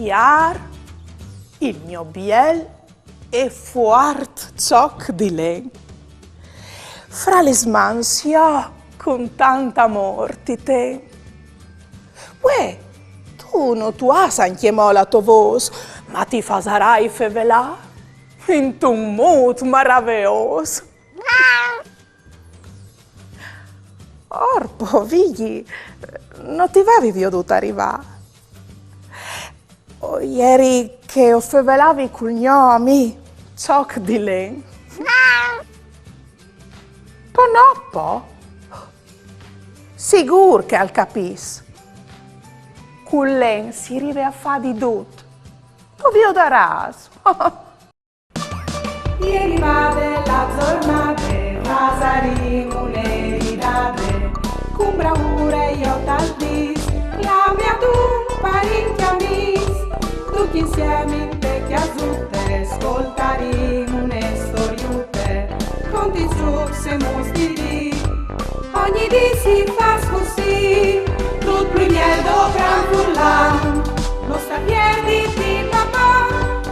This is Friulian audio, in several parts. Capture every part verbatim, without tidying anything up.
Iar il gno biel e fuart çoc di len. Fra lis mans jo cun tant amôr ti ten. Uè, tu no tu âs ancjemò la tô vôs, ma ti fasarai fevelâ intun mût maraveôs. Orpo, Vigji, no ti vevi viodût rivâ. O jeri che o fevelavi cul gno amì, çoc di len. Po no po? Sigûr che al capìs. Cul len si rive a fâ di dut. Tu viodarâs. E rivade la zornade, fasarìn une ridade, cun braure jo tal dîs, clamìn adun parint e amîs, ducj insiemi inte cjasute, scoltarìn une storiute, conti, zûcs e mûts di dì. Ogni dì si fâs cussì, dut plui biel dopran furlan. No sta pierditi, papà,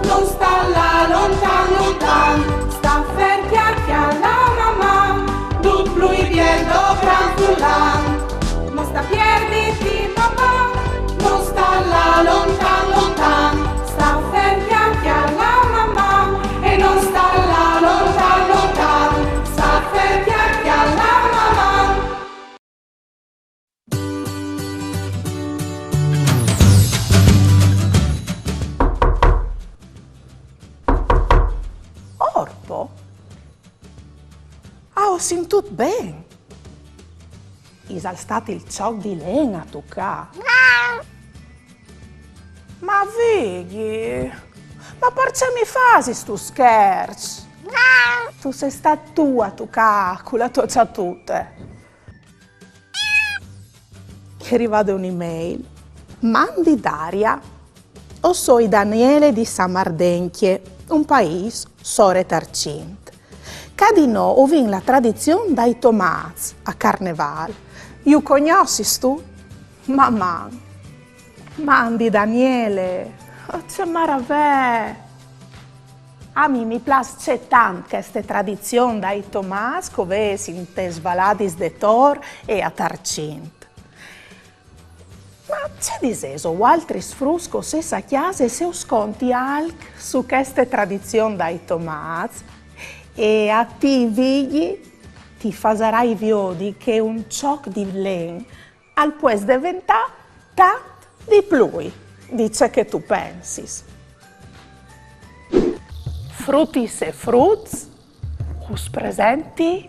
no sta lâ lontan, lontan. Sta fer, cjale, cjale la mamà, dut plui biel dopran furlan. No sta pierditi, papà, no sta lâ lontan, lontan. Sta fer, cjale, cjale la mamà, e no sta lâ lontan, lontan. Sta fer, cjale, cjale la mamà. Orpo? Ah, o sintût ben. Isal stât il çoc di len a tucâ. Ma Vigji, ma parcè mi fasis stu scherç? Tu sês stât tu a tucâ cu la tô çatute. E je rivade une mail. Mandi Daria, o soi Daniele di Samardencje, un paîs sore Tarcint. Ca di nô o vin la tradizion dai tomâts a Carnevâl. Ju cognosistu? Maman! Mandi Daniele! Oh, ce maravee! A mi mi plâs cetant cheste tradizion dai tomâts che o vês intes valadis de Tor e a Tarcint. Ma ce disêso voaltris fruts che o sês a cjase se us conti alc su cheste tradizion dai tomâts? E a ti, Vigji, ti fasarai viodi che un çoc di len al pues deventâ tant di plui di ce che tu pensis. Frutis e fruts, us presenti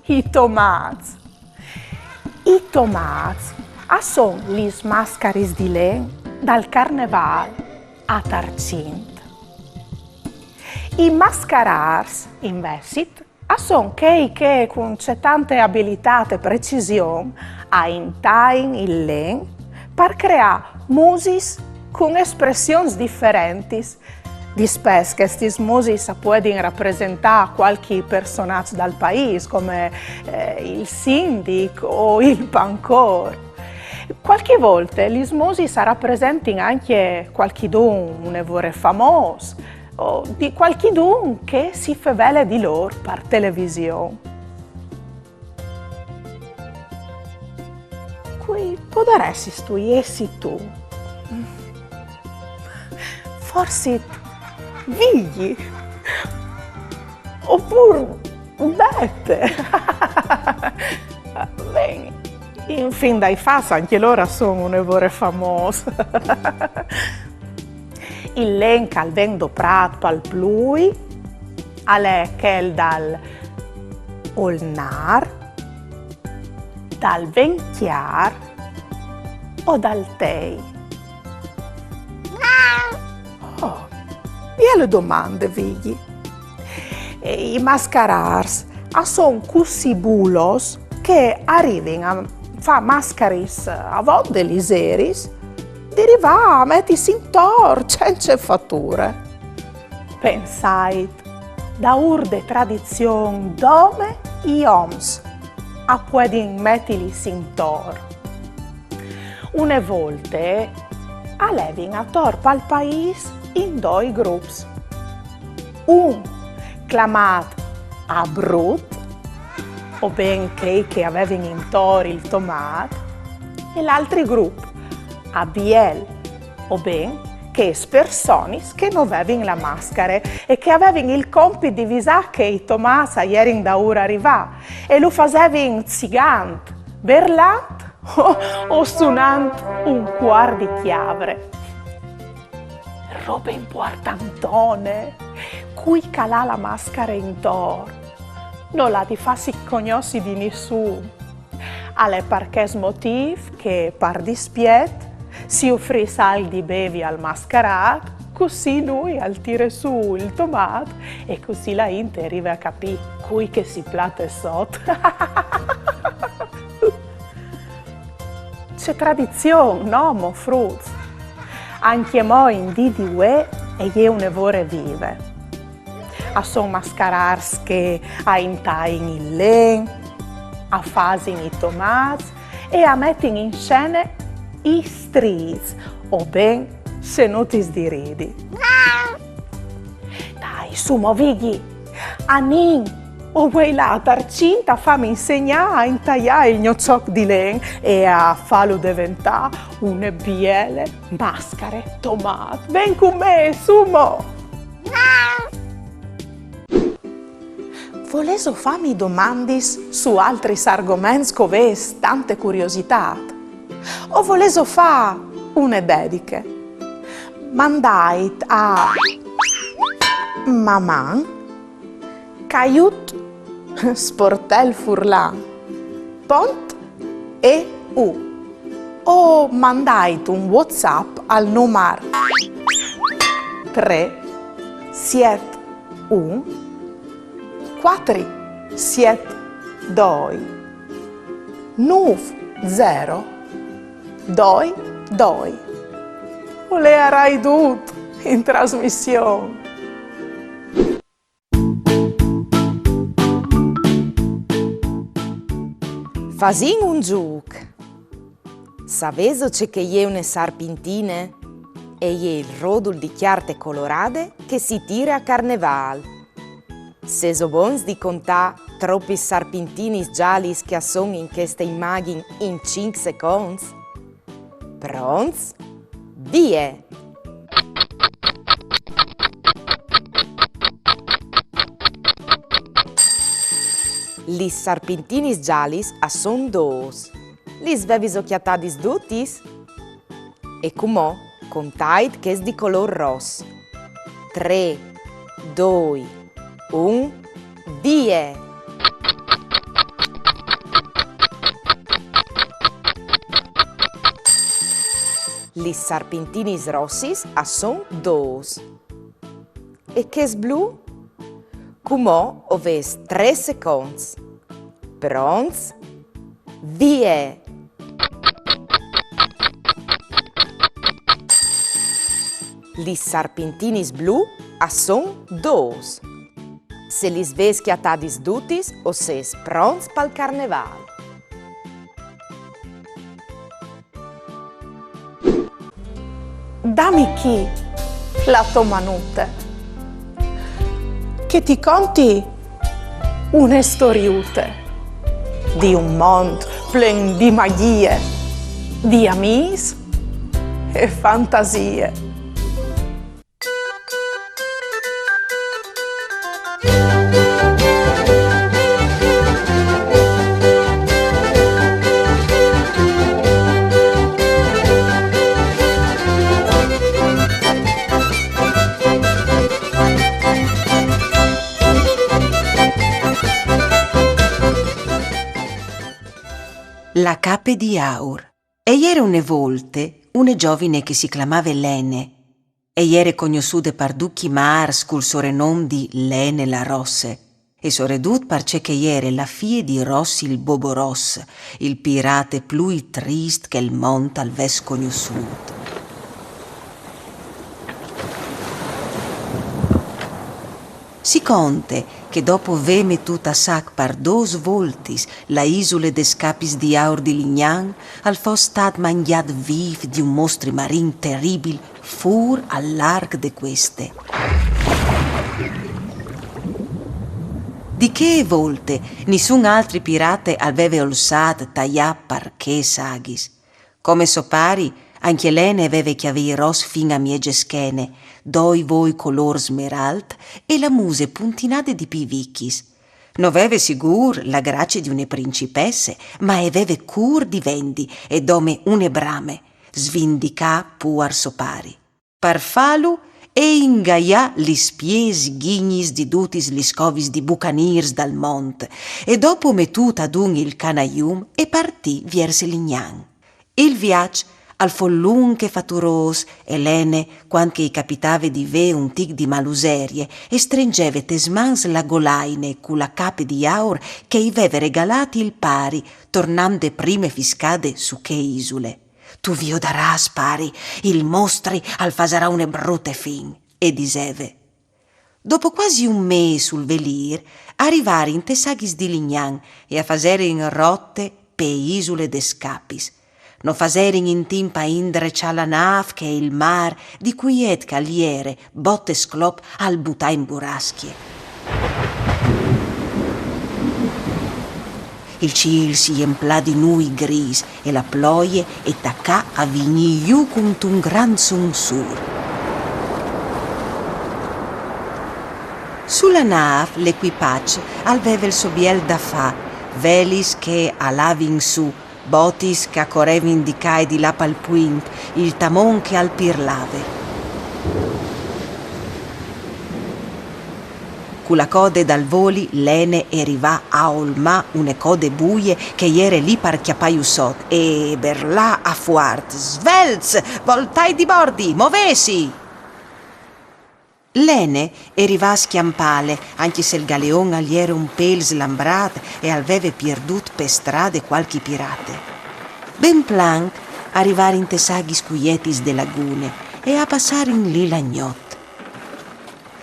i tomâts. I tomâts a son lis mascaris di len dal Carnevâl a Tarcint. I mascarârs, invezit, a son chei che cun cetante abilitât e precision a intain il len par creâ musis cun espressions diferentis. Dispès chestis musis a puedin rapresentâ cualchi personaç dal paîs, come, eh, il sindic o il pancôr. Cualchi volte lis musis a rapresentin ancje cualchidun une vore famôs, o di cualchidun che si fevele di lôr par television. Cui podaressistu jessi tu? Forsit Vigji? Opûr Bete? Ben, in fin dai fats ancje lôr a son une vore famôs. Il len che al ven doprât pal plui al è chel dal olnâr, dal ven cjâr o dal tei? Oh, biele domande, Vigji. E i mascarârs a son cussì bulos che a rivin a fâ mascaris avonde lizieris, di rivâ a metisi intor cence fature. Pensait, daûr de tradizion dome i oms a puedin metilis intor. Une volte a levin ator pal paîs in doi grups. Un clamât a Brut, o ben chei che a vevin intor il tomât, e l'altri grup a Biel, o ben chês personis che no vevin la mascare e che a vevin il compit di visâ che i tomâts a jerin daûr a rivâ, e lu fasevin zigant, berlant o, o sunant un cuar di cjavre. Robe impuartantone, cui che al à la mascare intor no l'à di fâsi cognossi di nissun. Al è par chest motîf che, par dispiet, si ufrìs alc di bevi al mascarât, cussì lui al tire sù il tomât e cussì la int e rive a capî cui che si plate sot. Ce tradizion, no mo, fruts? Ancjemò in dì di vuê e je une vore vive. A son mascarârs che a intain il len, a fasin i tomâts e a metin in scene i striits, o ben senutis di ridi. Dai, sù mo, Vigji, anìn, o vuei lâ a Tarcint a fâmi insegnâ a intaiâ il gno çoc di len e a fâlu deventâ une biele mascare tomât. Ven cun me, sù mo! Volêso fâmi domandis su altris argoments che o vês tante curiositât? O volêso fâ une dediche? Mandait a maman caiut sportel furlan pont e u o mandait un WhatsApp al numar trê siet un cuatri siet doi nûf zero doi doi. O leiarai dut in trasmission. Fasìn un zûc. Savêso ce che e je une sarpintine? E je il rodul di cjarte colorade che si tire a Carnevâl. Sêso bons di contâ tropis sarpintinis zalis che a son in cheste imagjin in cinc seconts? Pronts? Vie! Lis sarpintinis zalis a son dôs. Lis vêso cjatadis dutis? E cumò contait chês di colôr ros. Trê, doi, un, vie! Lis sarpintinis rossis a son dôs. E chês blu? Cumò o vês trê seconts. Pronts? Vie! Lis sarpintinis blu a son dôs. Se lis vês cjatadis dutis, o sês pronts pal Carnevâl. Dami chi la tô manute, che ti conti une storiute di un mont plen di magjie, di amîs e fantasie. La cape di aur. E jere une volte une zovine che si clamave Lene, e jere cognossude par ducj i mârs cul sorenom di Lene la Rosse, e soredut parcè che e jere la fie di Ros il Boboros, il pirate plui trist che il mont al ves cognossût. Si conte che dopo vê metût a sac par dôs voltis la isule des capis di aur di Lignan, al fos stât mangjât vîf di un mostri marin teribil fûr al larc de cueste. Di chê volte nissun altri pirate al veve olsât taiâ par chês aghis. Come so pari, ancje Lene e veve cjavei ros fin a mieze schene, doi voi colôr smeralt e la muse puntinade di pi vichis. No veve sigûr la gracie di une principesse, ma e veve cûr di vendi e dome une brame, svindicâ puar so pari. Par fâlu e ingaià lis piês ghignis di dutis lis covis di bucanîrs dal mont, e dopo metût adun il canaium e partì viers Lignan. Il viaç al fo lunc e faturôs, e Lene, cuant che i capitave di vê un tic di maluserie, e strengeve tes mans la golaine cu la cape di aur che i veve regalât il pari, tornant de prime fiscade su chê isule. Tu viodarâs, pari, il mostri al fasarà une brute fin, e diseve. Dopo cuasi un mês sul velîr, a rivarin tes aghis di Lignan e a faserin rote pe isule des capis. No faserin in timp a indreçâ la nâf che il mâr, di cuiet che al jere, bot e sclop al butà in burascje. Il cîl si jemplà di nûi grîs e la ploie e tacà a vignî jù cuntun grant sunsûr. Su la nâf l'equipaç al veve il so biel da fâ, velis che a lavin sù, botis che a corevin di ca e di là pal puint, il tamon che al pirlave. Cu la code dal voli Lene e rivà a olmâ une code buie che e jere li par cjapâju sot e berlà a fuart: «Svelts! Voltait di bordi! Movêsi!» Lene e rivà a scjampâle, ancje se il galeon al jere un pêl slambrât e al veve pierdût pe strade cualchi pirate. Ben planc a rivarin tes aghis cuietis de lagune e a passarin li la gnot.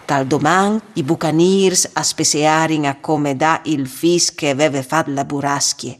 Tal doman i bucanîrs a spessearin a comedâ il fis che e veve fat la burascje.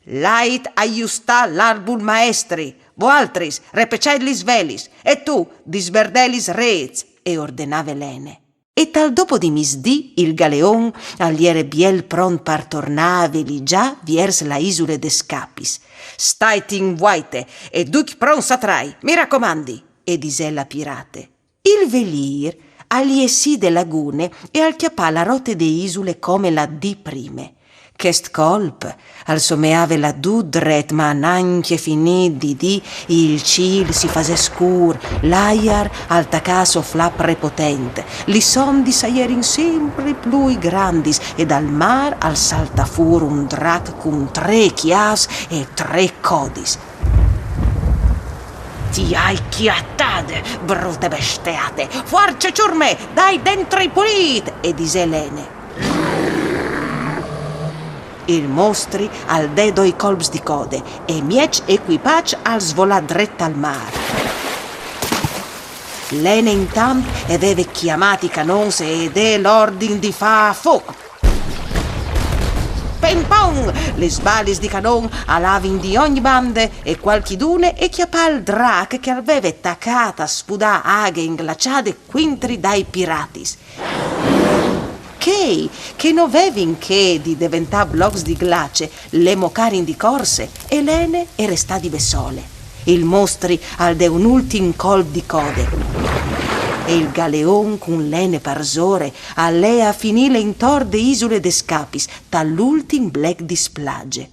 «Lait a justâ l'arbul maestri, voaltris repecjait lis velis, e tu disberdè lis rêts», e ordenave Lene. E tal dopo di misdì il galeon al jere biel pront par tornâ a veligjâ viers la isule des capis. «Stait in vuaite e ducj pronts a trai, mi racomandi», e disè la pirate. Il velîr al jessì de lagune e al cjapà la rote de isule come la dì prime. Chest colp al someave la dut dret, ma nancje finît di dì il cîl si fasè scûr, l'aiar al tacà a soflâ prepotent, lis ondis a jerin simpri plui grandis e dal mâr al saltà fûr un drac cun trê cjâfs e trê codis. «Ti ai cjatade, brute besteate! Fuarce, çurme, dai dentri pulît!» e disè Lene. Il mostri al dè doi colps di code e miez equipaç al svolà dret al mâr. Lene intant e veve cjamât i canons e e dè l'ordin di fâ fûc. Ping pong! Lis balis di canon a lavin di ogni bande e cualchidune e cjapà il drac che al veve tacât a spudâ aghe inglaçade cuintri dai piratis. Chei che no vevin chê di deventâ blocs di glace le mocarin di corse e Lene e restà di bessole. Il mostri al dè un ultin colp di code e il galeon cun Lene parsore al lè a finîle intor de isule des capis, tal ultin blec di splaze.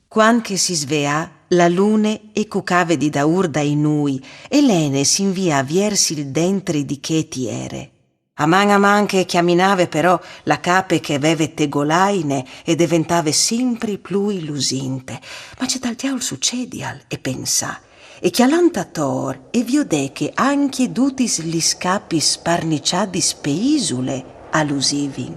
Cuant che si sveà, la lune e cucave di daûr dai nûi e Lene si invià viers il dentri di chê tiere. A man a man che e cjaminave però, la cape che e veve te golaine e deventave simpri plui lusinte. «Ma ce tal diaul sucedial?» e pensà. E cjalant ator e viodè che ancje dutis lis capis sparniçadis pe isule a lusivin.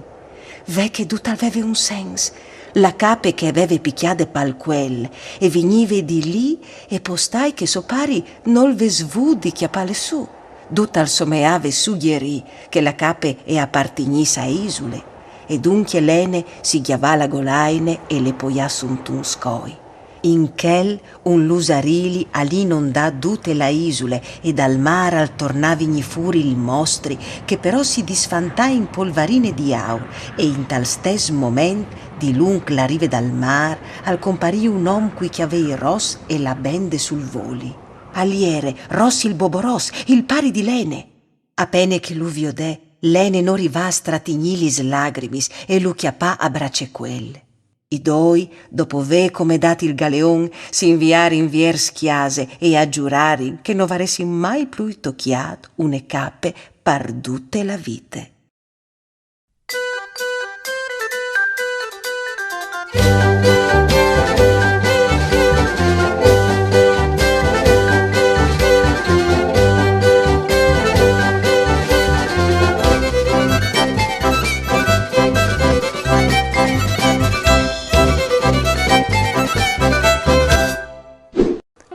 Ve che dut al veve un sens. La cape che e veve picjade pal cuel e vignive di li e po stai che so pari nol ves vût di cjapâle sù. Dut al someave sugjerî che la cape e apartignìs a isule, e duncje Lene si gjavà la golaine e le poià suntun scoi. In chel un lusarili al inondà dute la isule e dal mâr al tornà vignî fûr il mostri, che però si disfantà in polvarine di aur, e intal stes moment, dilunc la rive dal mâr, al comparì un om cui cjavei ros e la bende sul voli. Al jere Ros il Boboros, il pari di Lene. A pene che lu viodè, Lene no rivà a stratignî lis lagrimis e lu cjapà a bracecuel. I doi, dopo vê comedât il galeon, si inviarin viers cjase e a zurarin che no varessin mai plui tocjât une cape par dute la vite.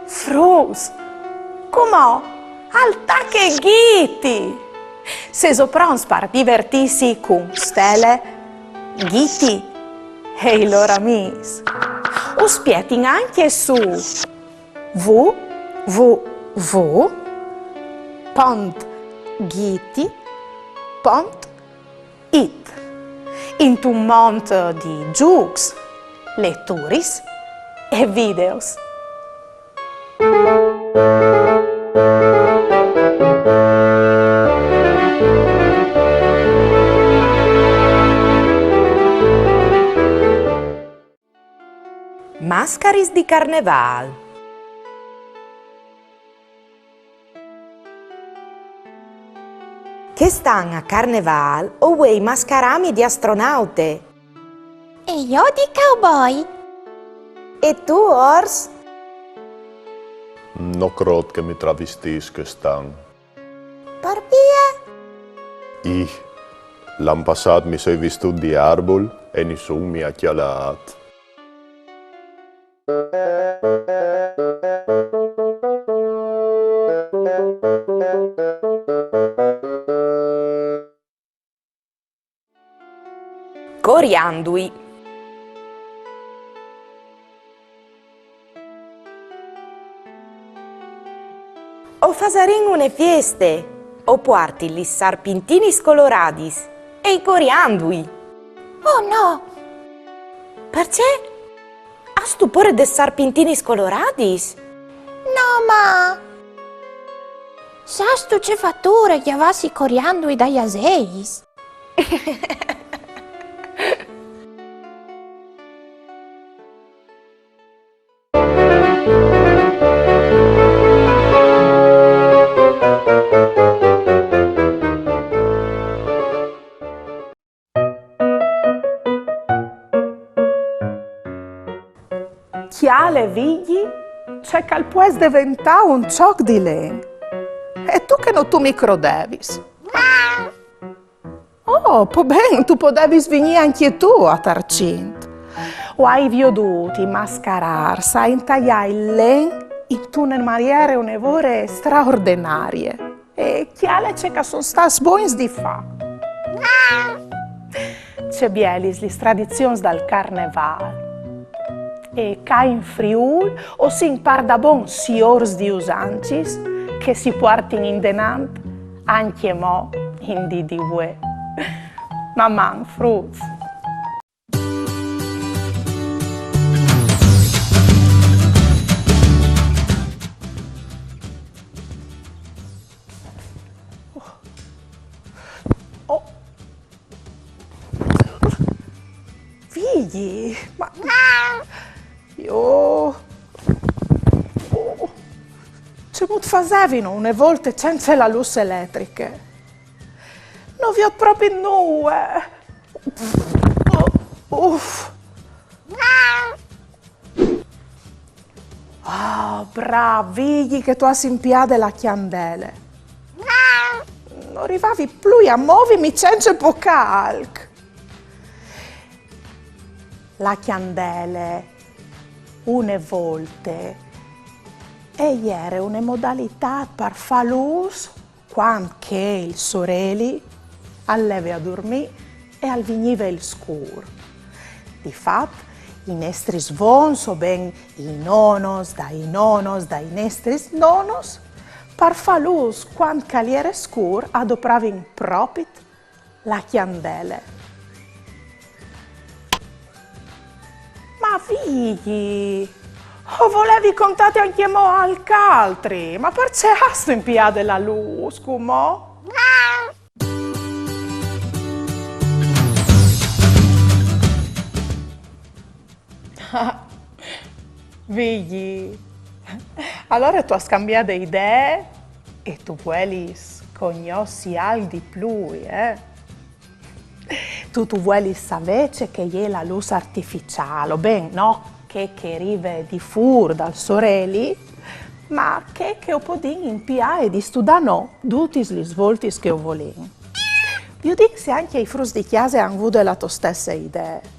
Fruts, cumò al tache Ghiti! Sêso pronts par divertîsi cun Stele, Ghiti e i lôr amîs? Us spietin ancje su w w w pont ghiti pont it, intun mont di zûcs, leturis e videos. Mascaris di Carnevâl. Chest an a Carnevâl o vuei mascarâmi di astronaute. E jo di cowboy. E tu, Ors? No crôt che mi travistìs chest an. Parcè? Ih, l'an passât mi soi vistût di arbul e nissun mi à cjalât. Coriandui. O fasarìn une fieste, o puarti lis sarpintinis coloradis e i coriandui. Oh no! Parcè? Âstu pôre des sarpintinis coloradis? No, ma sâstu ce fature gjavâsi coriandui dai aseis? Cjale, Vigji, ce che al pues deventâ un çoc di len. E tu che no tu mi crodevis? Oh, po ben, tu podevis vignî ancje tu a Tarcint. O ai viodût i mascarârs a intaiâ il len intune maniere une vore straordenarie. E cjale ce che a son stâts bogns di fâ. Ce bielis lis tradizions dal Carnevâl. E ca in Friûl o sin pardabon siôrs di usancis che si puartin indenant ancjemò in dì di vuê. Maman, fruts! Oh. Vigji, ma jo... Oh. Cemût fasevino une volte cence la lûs eletriche? No viôt propit nuie. Uf. Ah, brâf, Vigji, che tu âs impiade la cjandele. No rivavi plui a movimi cence pocâ alc. La cjandele, une volte, e jere une modalitât par fâ lûs Cuant che il soreli al leve a durmî e al vignive il scûr. Di fat, i nestris vons, o ben i nonos dai nonos dai nestris nonos, par fâ lûs cuant che al jere scûr, a dopravin propit la cjandele. Ma Vigji, o volevi contâti ancjemò alc altri, ma parcè âstu impiade la lûs, cumò? Vigji, alore tu âs cambiade idee e tu vuelis cognossi alc di plui, eh? Tu, tu vuelis savê ce che e je la lûs artificiâl, o ben, no chê che e rive di fûr dal soreli, ma chê che o podìn impiâ e distudâ nô dutis lis voltis che o volìn. Viodìn se ancje i fruts di cjase a àn vude la tô stesse idee.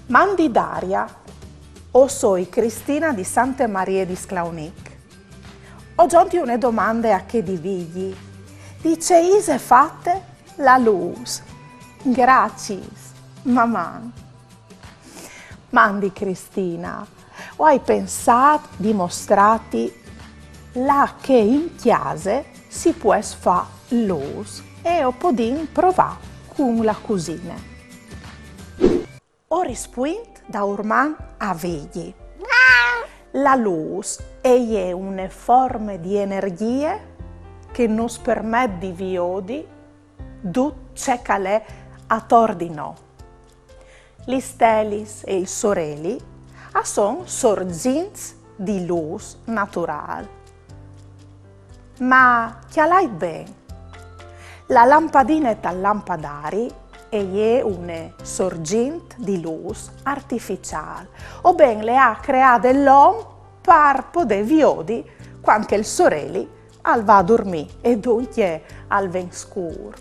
Mandi Daria, o soi Cristina di Sante Marie di Sclaunic. O zonti une domande a chê di Vigji. Di ce ise fate la lûs? Graciis, Maman. Mandi Cristina, o ai pensât di mostrâti là che in cjase si pues fâ lûs e o podìn provâ cun la cusine. O rispuint daurman a Vigji. La lûs e je une forme di energjie che nus permet di viodi dut ce che al è ator di nô. Lis stelis e il soreli a son sorzints di lûs naturâl. Ma cjalait ben, la lampadine tal lampadari e je une sorgint di lûs artificiâl, o ben le à creade l'om par podê viodi cuant che il soreli al va a durmî e duncje al ven scûr.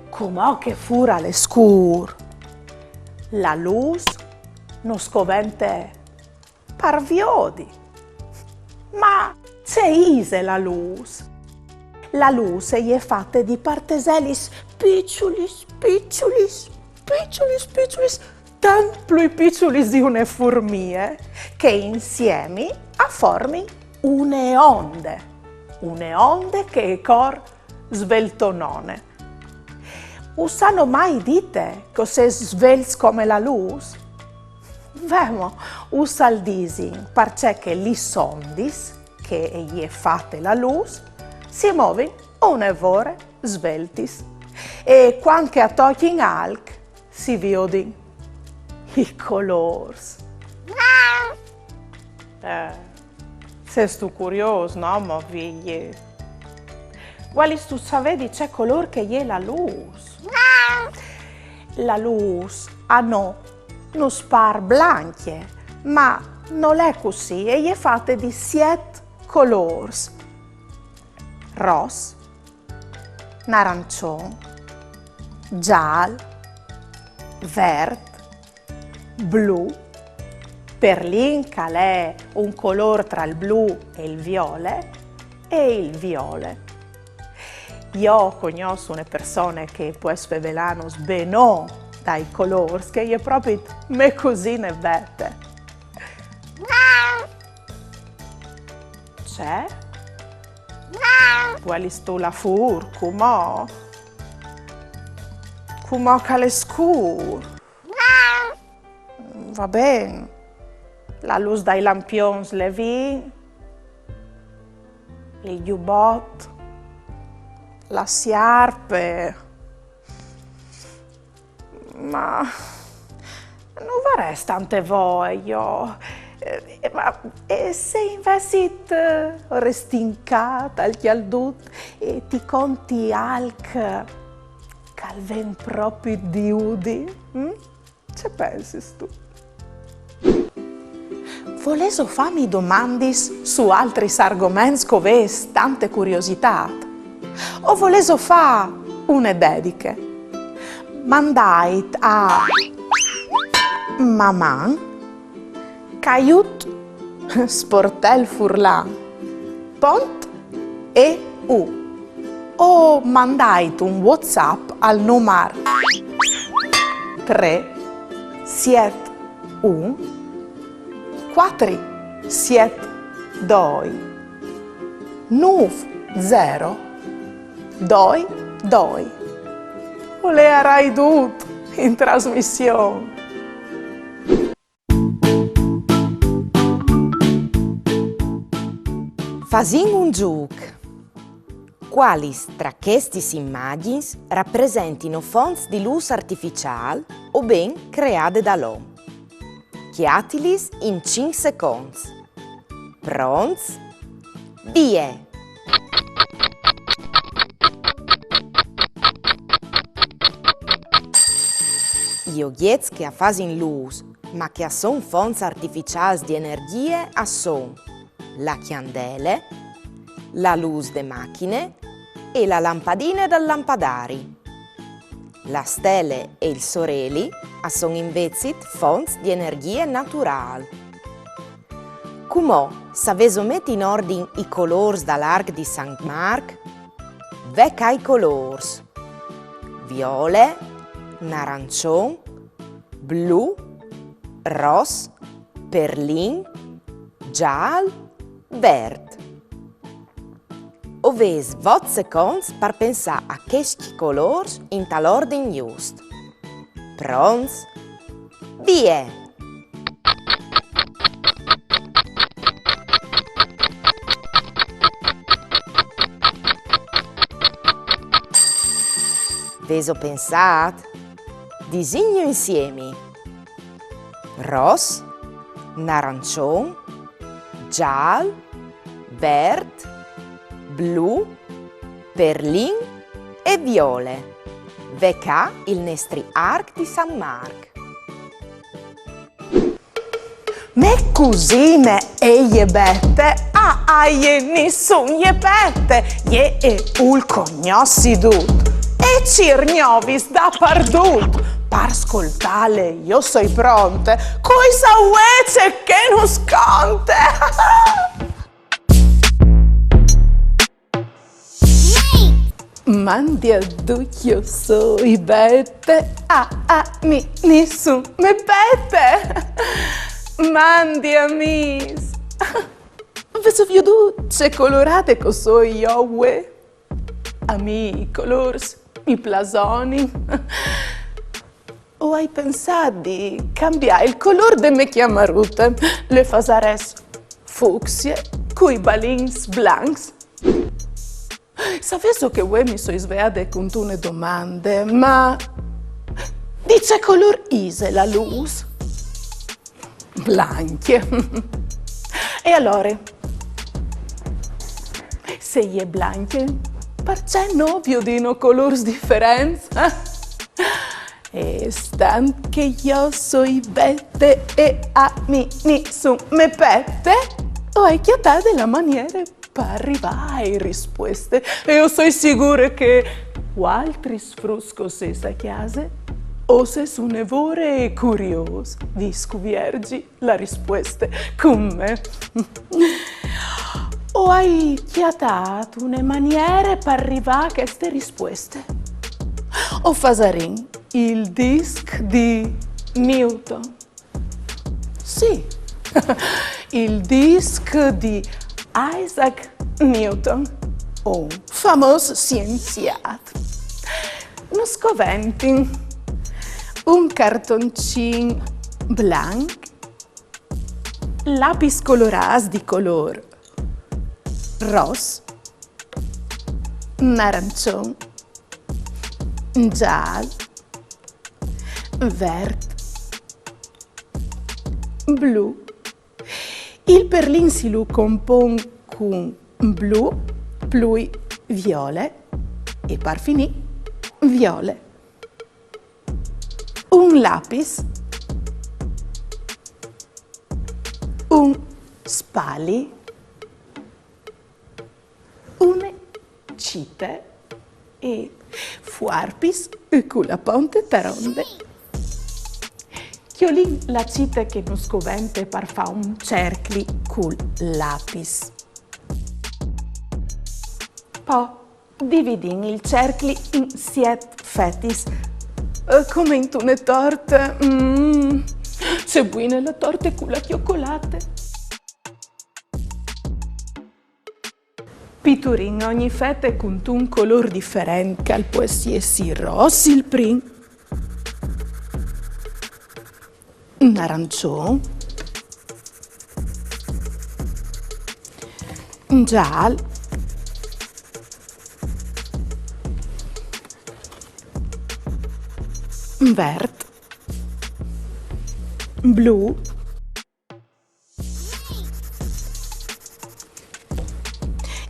Cumò che fûr al è scûr, la lûs nus covente par viodi. Ma ce ise la lûs? La lûs e je fate di parteselis piçulis, piçulis, piçulis, piçulis, tant plui piçulis di une furmie, che insiemi a formin une onde. Une onde che e cor sveltonone. Us àn mai dite che o sês svelts come la lûs? Ve mo, us al disin parcè che lis ondis, che e je fate la lûs, si movin une vore sveltis. E cuant che a tocjin alc, si viodin i colôrs. Eh, sêstu curiôs, no, mo Vigji? Vuelistu savê di ce colôr che e je la lûs? La lûs a nô nus pâr blancje, ma nol è cussì, e je fate di siet colôrs: ros, narançon, zâl, vert, blu, perlin, che al è un colôr tra il blu e il viole, e il viole. Jo o cognòs une persone che e pues fevelânus benon dai colôrs, che e je propit mê cusine Bete. Ce? Vuelistu lâ fûr, cumò? Cumò che al è scûr. Va ben. La lûs dai lampions le vin, il gjubot, la siarpe. Ma no varès tante voie jo. Eh, ma e se invezit, eh, o restìn ca tal cjaldut e ti conti alc che al ven propit di udi? Mm? Ce pensistu? Volêso fâmi domandis su altris argoments che o vês tante curiositât? O volêso fâ une dediche? Mandait a maman caiut sportel furlan pont e u o mandait un WhatsApp al numar trê siet un cuatri siet doi nûf zero doi doi. O leiarai dut in trasmission. Fasìn un zûc. Cualis tra chestis imagjins rapresentino fonts di lûs artificiâl o ben creade dal om? Cjatilis in cinc seconts. Pronts? Vie! I ogjets che a fasin lûs, ma che a son fonts artificiâls di energjie, a son la cjandele, la lûs de machine e la lampadine dal lampadari. La stele e il soreli a son invezit fonts di energjie naturâl. Cumò, savêso meti in ordin i colôrs dal arc di San Marc? Ve ca i colôrs: viole, narançon, blu, ros, perlin, zâl, vert. O vês vot seconts par pensâ a chescj colôrs intal ordin just. Pronts? Vie! Vêso pensât? Disìnju insiemi. Ros, narançon, zâl, vert, blu, perlin e viole. Ve ca il nestri arc di San Marc. Mê cusine e je Bete, a, a jê nissun je pete, jê e vûl cognossi dut. E cîr gnovis dapardut, par scoltâle jo soi pronte, cui sa vuê ce che nus conte. Mandi a ducj, jo soi Bete, a, a mi nissun me pete. Mandi amîs. Vêso viodût ce colorade che o soi jo vuê? A mi i colôrs mi plasonin. O ai pensât di cambiâ il colôr de mê cjamarute. Le fasarès fucsie, cui balins blancs. Savêso che vuê mi soi sveade cuntune domande, ma di ce colôr ise la lûs? Blancje. E alore, se e je blancje, parcè no viodìno colôrs diferents? E stant che jo soi Bete e a mi nissun me pete, o ai cjatade la maniere par rivâ ae rispueste. E o soi sigure che vualtris fruts che o sês a cjase o sês une vore curiôs di scuvierzi la rispueste cun me. O ai cjatât une maniere par rivâ a cheste rispueste. O fasarìn il disc di Newton. Sì, il disc di Isaac Newton, un famôs sienziât. Nus coventin un cartoncin blanc, lapis colorâts di colôr ros, narançon, zâl, vert, blu. Il perlin si lu compon cun blu, plui viole e par finî viole. Un lapis, un spali, une cite e fuarpis cu la ponte taronde. Cjolìn la cite che nus covente par fâ un cercli cul lapis. Po dividìn il cercli in siet fetis, eh, come intune torte. Mm, ce buine la torte cu la cjocolate! Piturìn ogni fete cuntun colôr diferent, che al pues jessi ros il prin, narançon, zâl, vert, blu.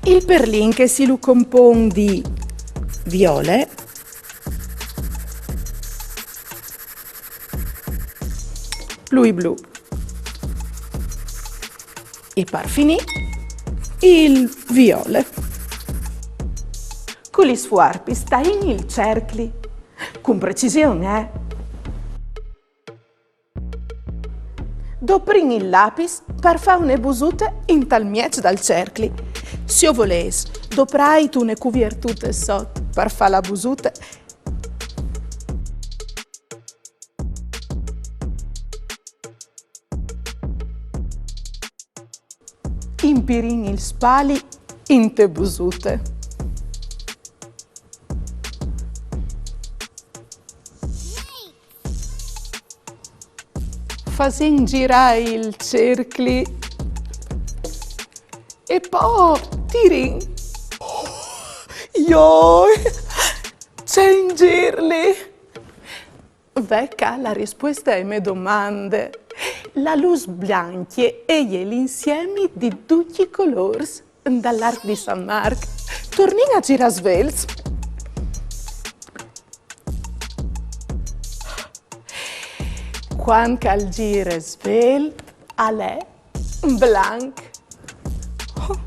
Il perlin che si lu compon di viole, plui blu e par finî il viole. Cu lis fuarpis taìn il cercli. Cun precision, eh? Doprìn il lapis par fâ une busute intal mieç dal cercli. Se o volês, doprait une cuviertute sot par fâ la busute. Impirìn il spali inte busute. Fasìn zirâ il cercli e po tirìn. Joi, ce inzirli! Ve ca la rispueste ae mê domande. La lûs blancje e je l'insiemi di ducj i colôrs dal arc di San Marc. Tornìn a zirâ svelts. Cuant che al zire svelt, al è blanc. Oh,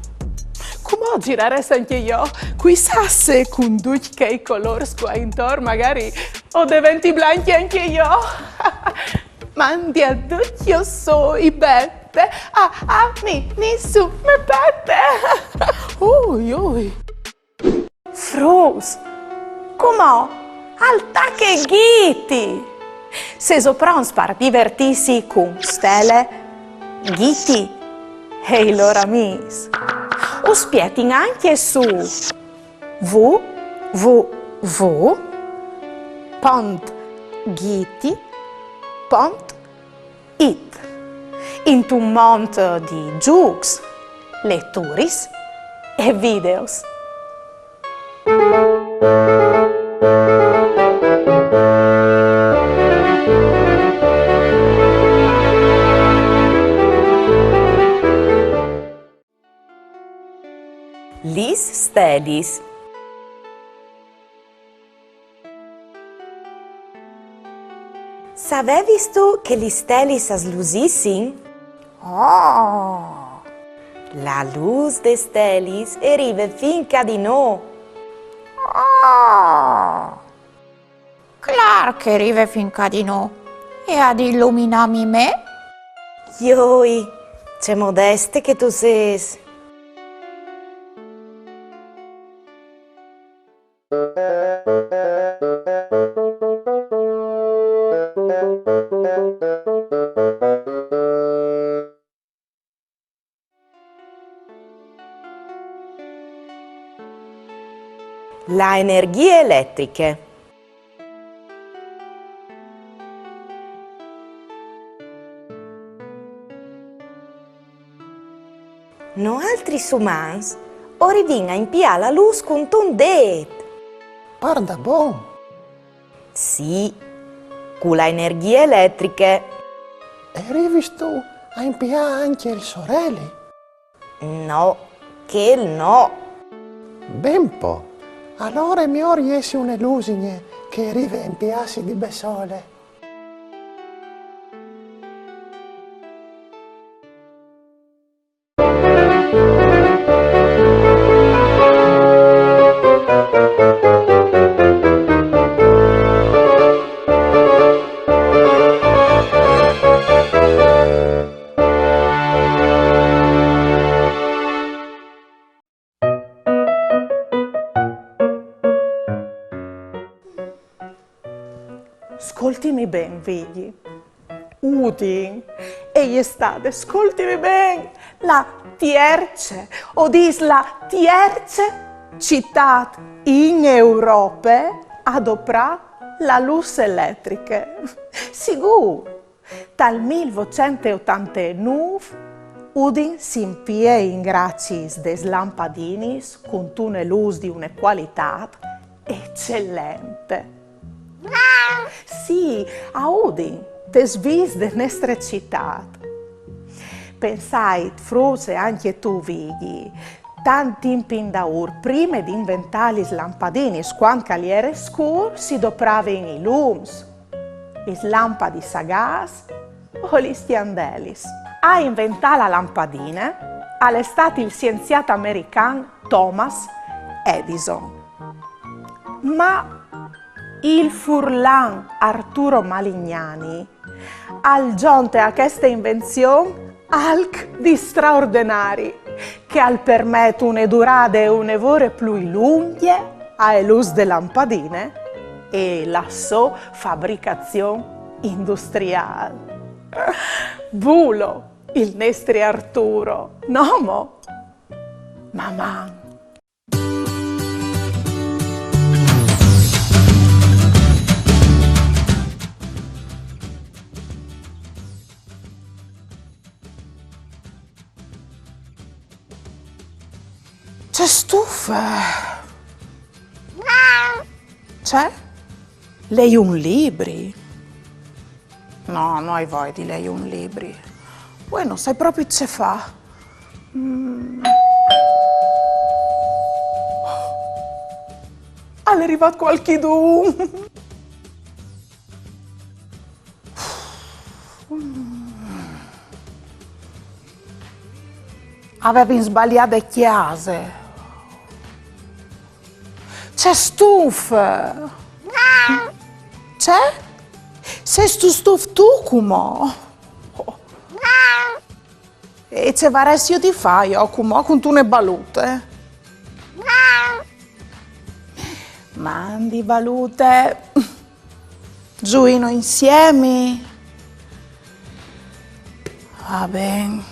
cumò o zirarès ancje jo, cui sa se cun ducj chei colôrs cuà intor magari o deventi blancje ancje jo. Mandi a ducj, jo soi Bete. Ah, ah, mi, nissun me pete. Ui, ui. Fruts, cumò al tache Ghiti! Sêso pronts par divertîsi cun Stele, Ghiti e i lôr amîs? Us spietin ancje su w w w pont ghiti pont it, intun mont di zûcs, leturis e videos. Lis stelis. Savevistu che lis stelis a slusissin? Oh! La lûs des stelis e rive fin ca di nô. Oh! Clâr che e rive fin ca di nô. E à di iluminâmi me? Joi, ce modeste che tu sês. La energjie eletriche. Noaltris umans o rivìn a impiâ la lûs cuntun dêt. Pardabon? Sì, cu la energjie eletriche. E rivistu a impiâ ancje il soreli? No, chel no. Ben po, alore e je miôr jessi une lusigne che e rive a impiâsi di bessole. Pigli. Udin e je stade, scoltimi ben, la tierce, o dîs la tierce citât in Europe a doprâ la lûs eletriche. Sigûr! Tal mil votcent e otantenûf Udin si impie in graciis des lampadinis cuntune lûs di une cualitât ecelente. Sì, a Udin, tes viis de nestre citât. Pensait, fruts, e ancje tu, Vigji, tant timp indaûr, prime di inventâ lis lampadinis, cuant che al jere scûr, si dopravin i lums, lis lampadis a gas o lis cjandelis. A inventâ la lampadine al è stât il sienziât american Thomas Edison. Ma il furlan Arturo Malignani al zonte a cheste invenzion alc di straordenari, che al permet une durade une vore plui lungje ae lûs de lampadine e la sô fabricazion industriâl. Bulo, il nestri Arturo, no mo? Maman! Ce stufe! Ce? Lei un libri? No, no ai voie di lei un libri. Vuê no sai propit ce fâ. Mm. Al è rivât cualchidun. A vevin sbaliât de cjase. Ce stufe! Ce? Sêstu stuf tu cumò? E ce varès jo di fâ jo cumò cuntune balute? Mandi, balute. Zuìno insiemi? Va ben.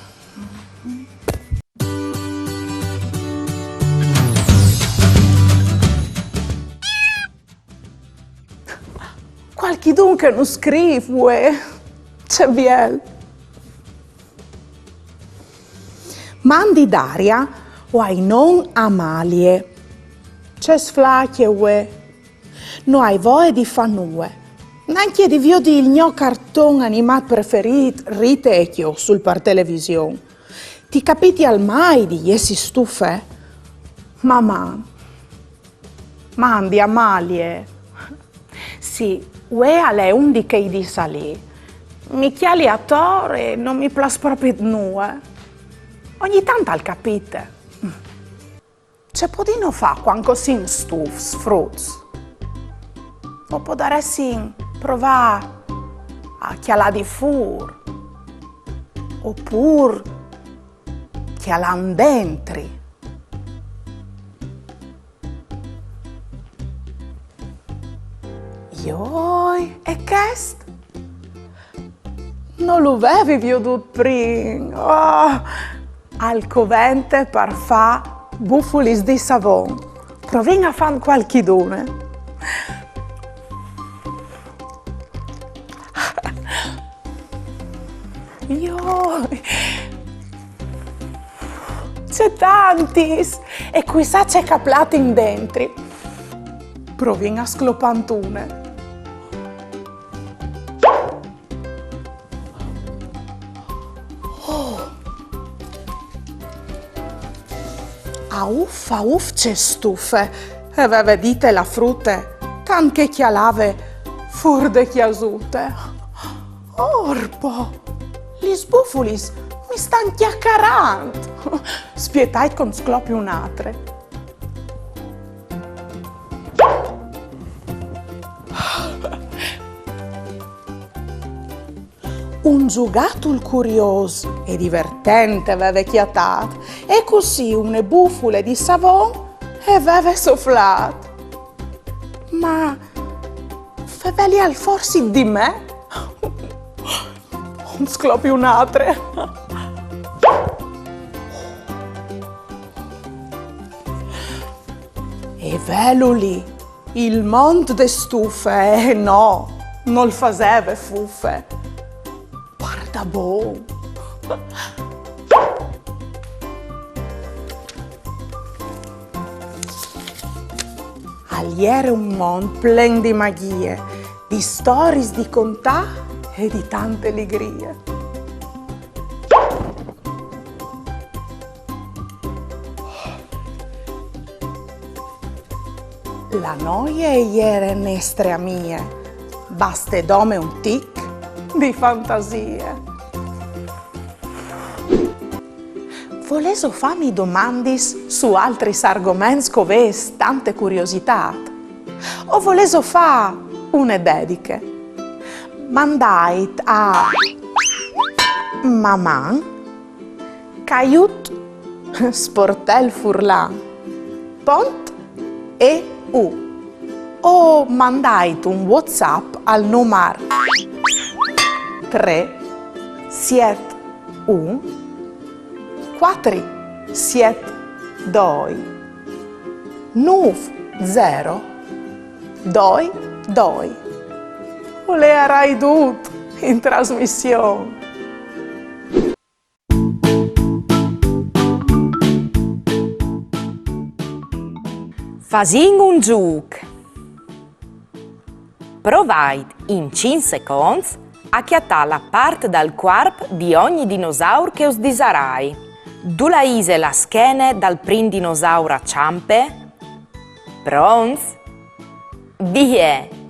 Cualchidun che nus scrîf, vuê. Ce biel. Mandi Daria, o ai non Amalie. Ce sflacje, vuê. No ai voie di fâ nuie. Nancje di viodi il gno carton animât preferît, Rite e Cjossul, par television. Ti capitial mai di jessi stufe? Maman! Mandi, Amalie. Sì, vuê al è un di chei dîs li. Mi cjali ator e no mi plâs propit nuie. Ogni tant al capite. Ce podìno fâ cuant che o sin stufs, fruts? O podaressin provâ a cjalâ di fûr, opûr cjalâ dentri. Joi, e chest? No lu vevi viodût prin. Oh, al covente par fâ bufulis di savon. Provìn a fâ cualchidune. Joi! Ce tantis! E cui sa ce che a platin dentri. Provìn a sclopânt une. Oh! A uf, a uf, ce stufe, e veve dite la frute, tant che e cjalave fûr de cjasute. Orpo! Lis bufulis mi stan cjacarant! Spietait che o 'nt sclopi une altre. Un zugatul curiôs e divertent e veve cjatât, e cussì une bufule di savon e veve soflât. Ma fevelial forsit di me? Sclopi un altre. E velu lì, il mont de stufe, eh no, nol faseve fufe. Pardabon. Al jere un mont plen di magjie, di storiis di contà e di tante ligrie. La noie e jere nestre amie, baste dome un tic di fantasie. Volêso fâmi domandis su altris argoments che o vês tante curiositât? O volêso fâ une dediche? Mandait a maman caiut sportel furlan pont e u o mandait un WhatsApp al numar trê siet un cuatri siet doi nûf zero doi doi. O leiarai dut in trasmission. Fasìn un zûc. Provait in cinc seconts a cjatâ la part dal cuarp di ogni dinosaur che us disarai. Dulà ise la schene dal prin dinosaur a çampe? Pronts? Vie!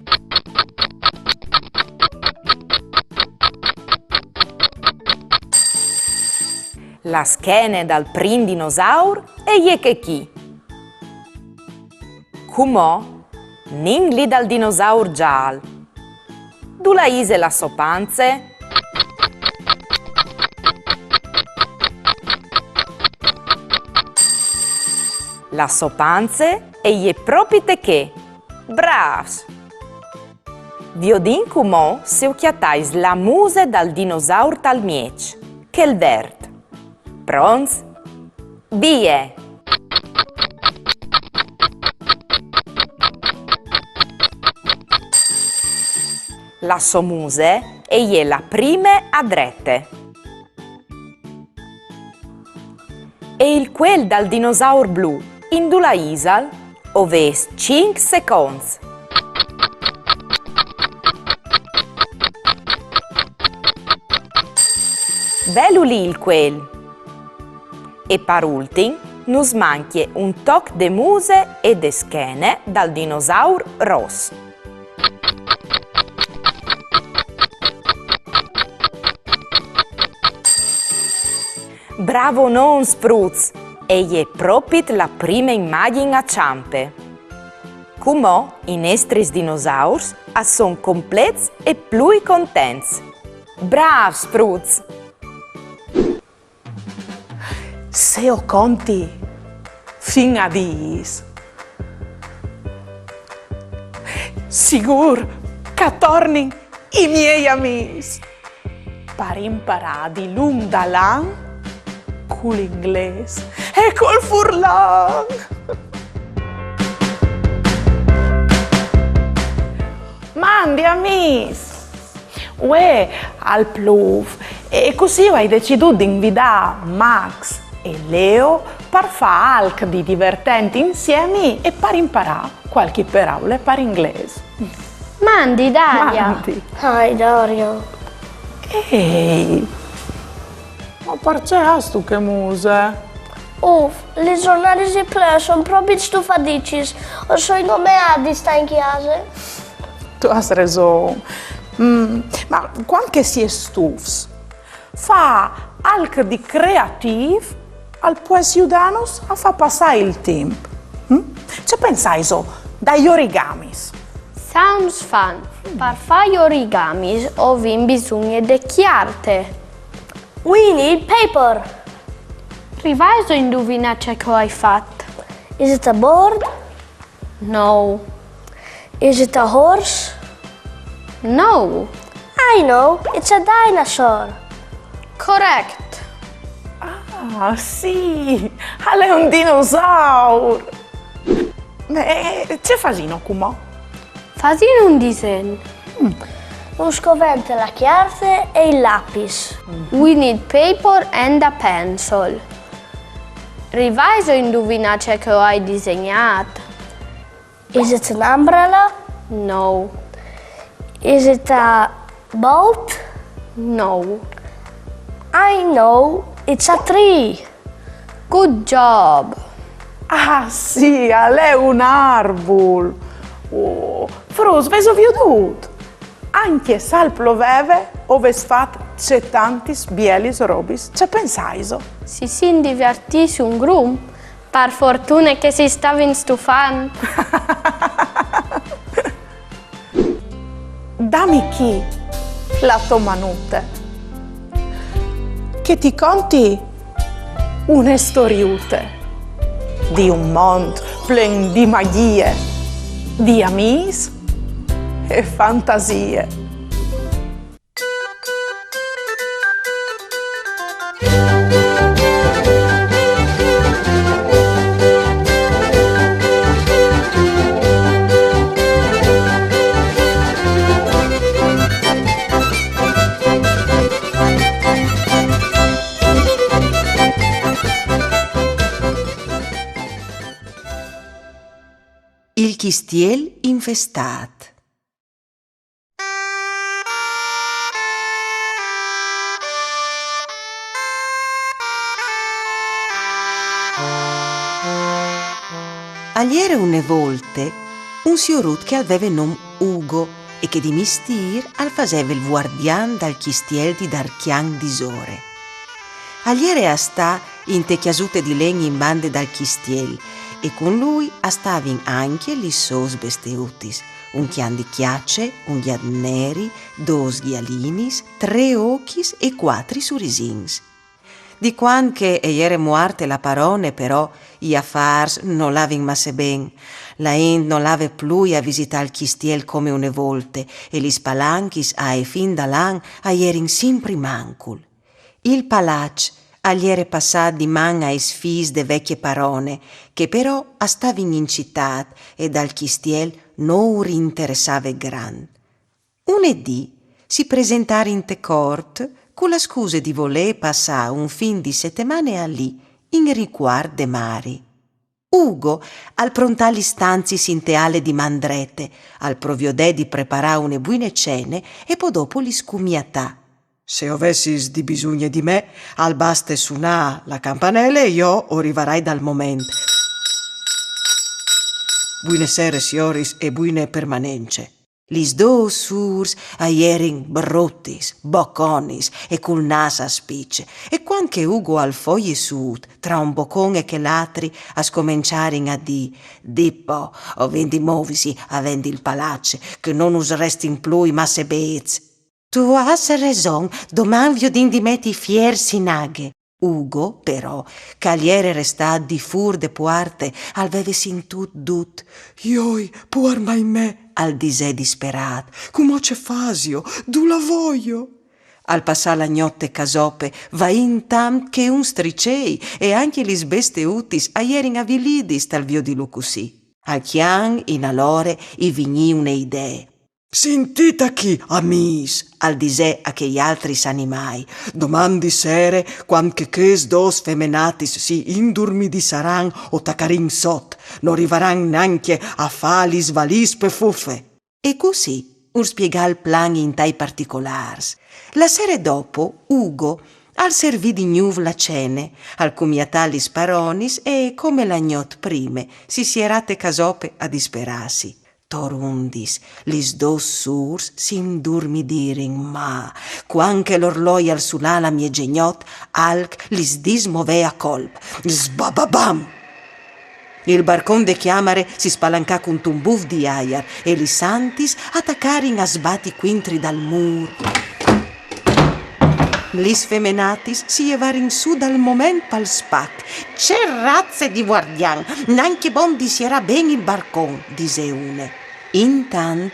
La schene dal prin dinosaur e je chê chi. Cumò, nin li dal dinosaur zâl. Dulà ise la sô panze? La sô panze e je propit chê. Brâfs! Viodìn cumò se o cjatais la muse dal dinosaur tal mieç, chel vert. Pronts? Vie! La sô muse e je la prime a drete. E il cuel dal dinosaur blu, indulà isal? O vês cinc seconts. Velu li il cuel. E par ultin nus mancje un toc de muse e de schene dal dinosaur ros. Bravonons fruts! E je propit la prime imagjin a çampe. Cumò i nestris dinosaurs a son complets e plui contents. Brâfs fruts! Se o conti fin a dîs, sigûr che a tornin i miei amîs par imparâ dilunc dal an cul inglês e cul furlan. Mandi amîs! Vuê al plûf e cussì o ai decidût di invidâ Max e Leo par fâ alc di divertent insiemi e par imparâ cualchi peraule par inglês. Mandi, Daria! Mandi! Hi, Daria! Ehi! Ma parcè âstu chê muse? Uf, lis zornadis di plui a son propit stufadicis. O soi ingomeât di stâ in cjase. Tu âs reson. Mm, ma cuant che si è stufs, fâ alc di creatîf al pues judânus a fâ passâ il timp. Mm? Ce pensaiso dai origamis? Sounds fun. Par fâ i origamis o vin bisugne de cjarte. We need paper. Rivaiso a induvinâ ce che o ai fat? Is it a bird? No. Is it a horse? No. I know, it's a dinosaur. Correct. Ah, sì, al è un dinosaur. Ma eh, ce fasìno cumò? Fasìn un disen. Us covente la cjarte e il lapis. We need paper and a pencil. Rivaiso a induvinâ ce che o ai disegnât? Is it an umbrella? No. Is it a boat? No. I know, it's a tree. Good job. Ah, sì, al è un arbul. Oh, fruts, vêso viodût? Ancje se al ploveve, o vês fat cetantis bielis robis, ce pensaiso? Si sin divertîts un grum, par fortune che si stavin stufant. Dami chi la tô manute, che ti conti une storiute di un mont plen di magjie, di amîs e fantasie. Il cjistiel infestât. Al jere une volte un siorut che al veve non Ugo e che di mistîr al faseve il vuardian dal cjistiel di Darcjan Disore. Al jere a stâ inte cjasute di len in bande dal cjistiel e cun lui a stavin ancje lis sôs besteutis, un cjan di cjace, un gjat neri, dôs gjalinis, trê ocjis e cuatri surisins. Di cuant che e jere muarte la parone, però, i afârs no lavin masse ben. La int no lave plui a visitâ il cjistiel come une volte, e lis palanchis ae fin dal an a jerin simpri mancul. Il palaç al jere passât di man aes fiis de vecje parone, che però a stavin in citât e dal cjistiel no ur interessave grant. Une dì si presentarin te cort cu la scuse di volê passâ un fin di setemane alì, in ricuart de mari. Ugo al prontà lis stanziis inte ale di man drete, al proviodè di preparâ une buine cene e po dopo lis cumiatà. Se o vessis di bisugne di me, al baste sunâ la campanele e jo o rivarai dal moment. Buine sere, sioris, e buine permanence. Lis dôs sûrs a jerin brutis, boconis e cul nâs a spice, e cuant che Ugo al fo jessût, tra un bocon e chel altri, a scomençarin a dî: Dì po, o vin di movisi a vendi il palaç, che no nus restin plui masse bêçs. Tu âs reson, doman viodìn di meti i fiers in aghe. Ugo, però, che al jere restât di fûr de puarte, al veve sintût dut. Joi, puar mai me, al disè disperât, cumò ce fasio, dulà voio? Al passà la gnot te casope, vaint tant che un stricei, e ancje lis besteutis a jerin avilidis tal viodilu cussì. Al cjan, in alore, i vignì une idee. Sintît achì, amîs, al disè a chei altris animâi, doman di sere, cuant che chês dôs femenatis si indurmidissaran o tacarìn sot, no rivaran nancje a fâ lis valîs pe fufe. E cussì ur spiegà il plan intai particolârs. La sere dopo, Ugo al servì di gnûf la cene, al cumiatà lis paronis e, come la gnot prime, si sierà te casope a disperâsi. Torundis, lis dôs sûrs si indurmidirin, ma, cuant che l'orloi al sunà la miezegnot, alc lis dismovè a colp. Sbababam! Il barcon de cjamare si spalancà cuntun buf di aiar e lis antis a tacarin a sbati cuintri dal mûr. Lis femenatis si jevarin sù dal moment pal spac. Ce raze di vuardian! Nancje bon di sierâ ben il barcon, disè une. Intant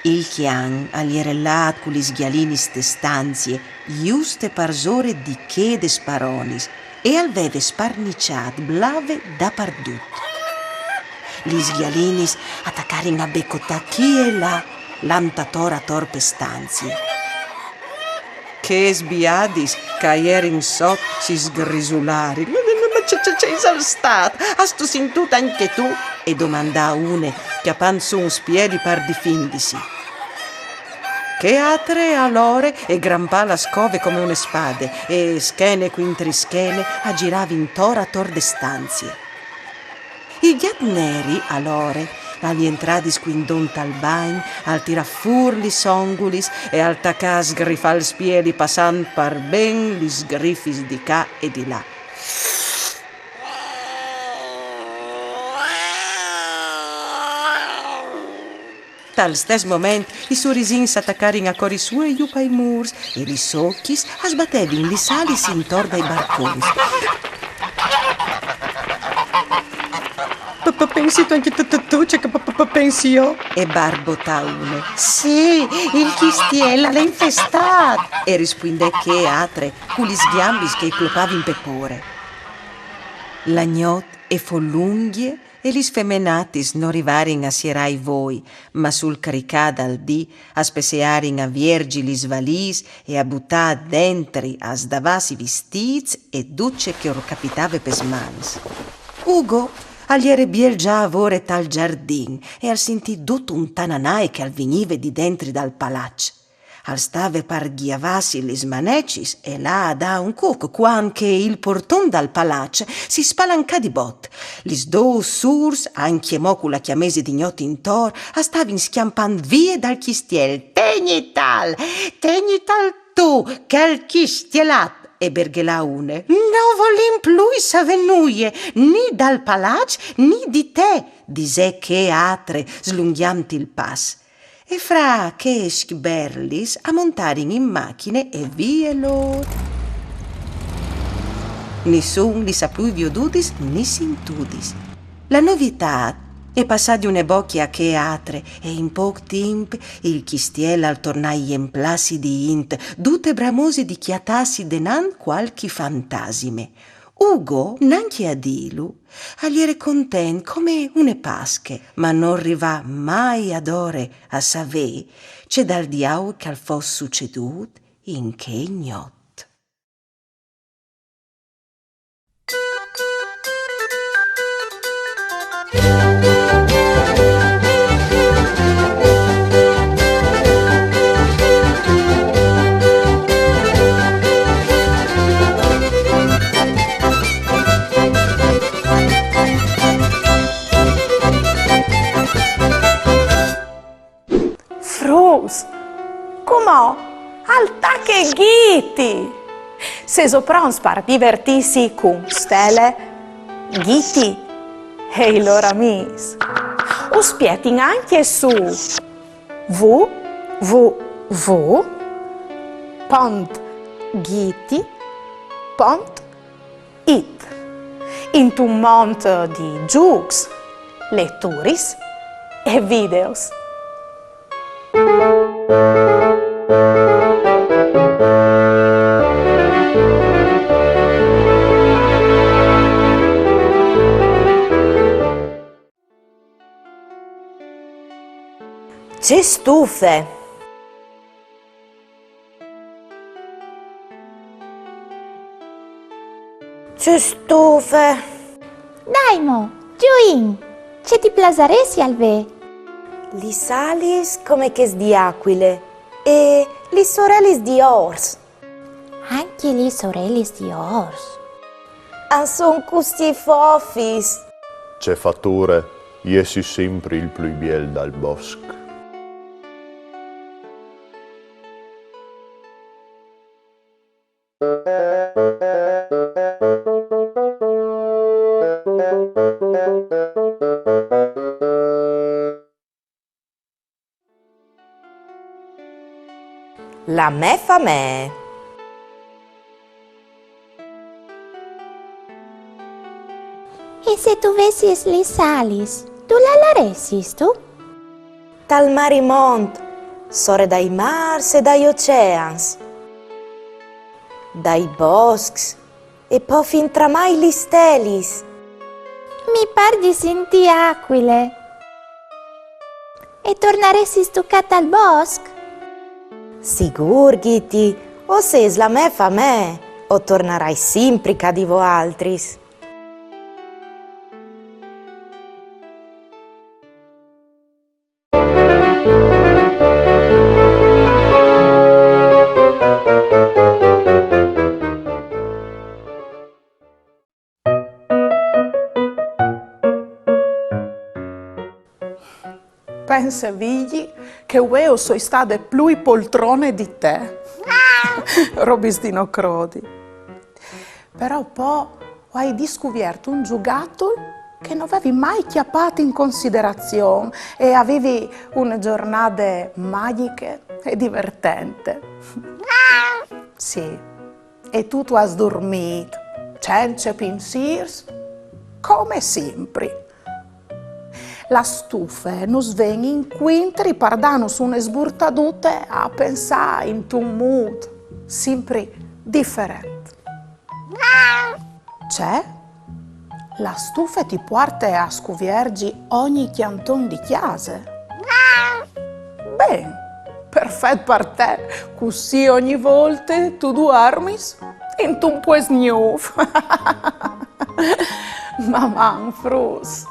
Il cjan al jere lât cu lis gjalinis te stanzie, juste parsore di chê des paronis, e al veve sparniçât blave dapardut. Lis gjalinis a tacarin a becotâ chi e là, lant ator ator pe stanzie. Chês biadis che a jerin sot si sgrisularin. Ma, ma, ma ce, ce, ce isal stât? Âstu sintût ancje tu? E domandà une, cjapant sù un spieli par difindisi. Chê altre alore e grampà la scove come une spade e, schene cuintri schene, a ziravin ator ator de stanzie. Il gjat neri, alore, al jentrà di scuindon tal bagn, al tirà fûr lis ongulis e al tacà a sgrifâ il spieli passant par ben lis sgrifis di ca e di là. Tal stes moment, i surisins a tacarin a cori sù e jù pai mûrs e lis ocjis a sbatevin lis alis intor dai barcons. Pe, pe, pensistu ancje tu, tu, tu, ce che pe, pe, pe, pensi jo? E barbotà une. Sì, il cjistiel al è infestât! E rispuindè chê altre, cu lis gjambis che i clopavin pe pôre. La gnot e fo lungje e lis feminatis no rivarin a sierâ i voi, ma sul cricâ dal dì a spessearin a vierzi lis valîs e a butâ dentri a sdavàs i vistîts e dut ce che ur capitave pes mans. Ugo al jere biel za a vore tal zardin e al sintì dut un tananai che al vignive di dentri dal palaç. Al stave par gjavâsi lis manecis e lâ a dâ un cuc, cuant che il porton dal palaç si spalancà di bot. Lis dôs sûrs, ancjemò cu la cjamese di gnot intor, a stavin scjampant vie dal cjistiel. Tegnital, tegnital tu, chel cjistielat! E berghelà une. No volìn plui savê nuie, ni dal palaç, ni di te, disè chê altre, slungjant il pas. E fra chescj berlis a montarin in machine e vie lôr. Nissun lis à plui viodudis ni sintudis. La novitât e passà di une bocje a chê altre e in pôc timp il cjistiel al tornà a jemplâsi di int, dute bramose di cjatâsi denant cualchi fantasime. Ugo, nancje a dîlu, al jere content come une Pasche, ma nol rivà mai adore a savê ce dal diaul che al fos sucedût in chê gnot. Fruts, cumò al tache Ghiti! Sêso pronts par divertîsi cun Stele, Ghiti e i lôr amîs? Us spietin ancje su w w w pont ghiti pont it, intun mont di zûcs, leturis e videos. Ce stufe! Ce stufe! Dai mo, zuìn! Ce ti plasaressial vê? Lis alis come chês di acuile e lis orelis di ors. Ancje lis orelis di ors. A son cussì fofis! Ce fature jessi simpri il plui biel dal bosc. La mê famee. E se tu vessis lis alis, dulà laressistu? Tal mari mont, sore dai mârs e dai oceans, dai boscs e po fintremai lis stelis. Mi pâr di sintî acuile. E tornaressistu ca tal bosc? Sigûr, Ghiti, o sês la mê famee, o tornarai simpri ca di voaltris. Pense, Vigji, che vuê o soi stade plui poltrone di te. Robis di no crodi. Però po o ai discuviert un zugatul che no vevi mai cjapât in considerazion e o vevi une zornade magjiche e divertente. Sì, e tu tu âs durmît, cence pinsîrs, come simpri. La stufe nus ven incuintri par dânus une sburtadute a pensâ intun mût simpri diferent. Ce? La stufe ti puarte a scuvierzi ogni cjanton di cjase? Ben, perfet par te, cussì ogni volte tu duarmis intun puest gnûf. Maman, fruts.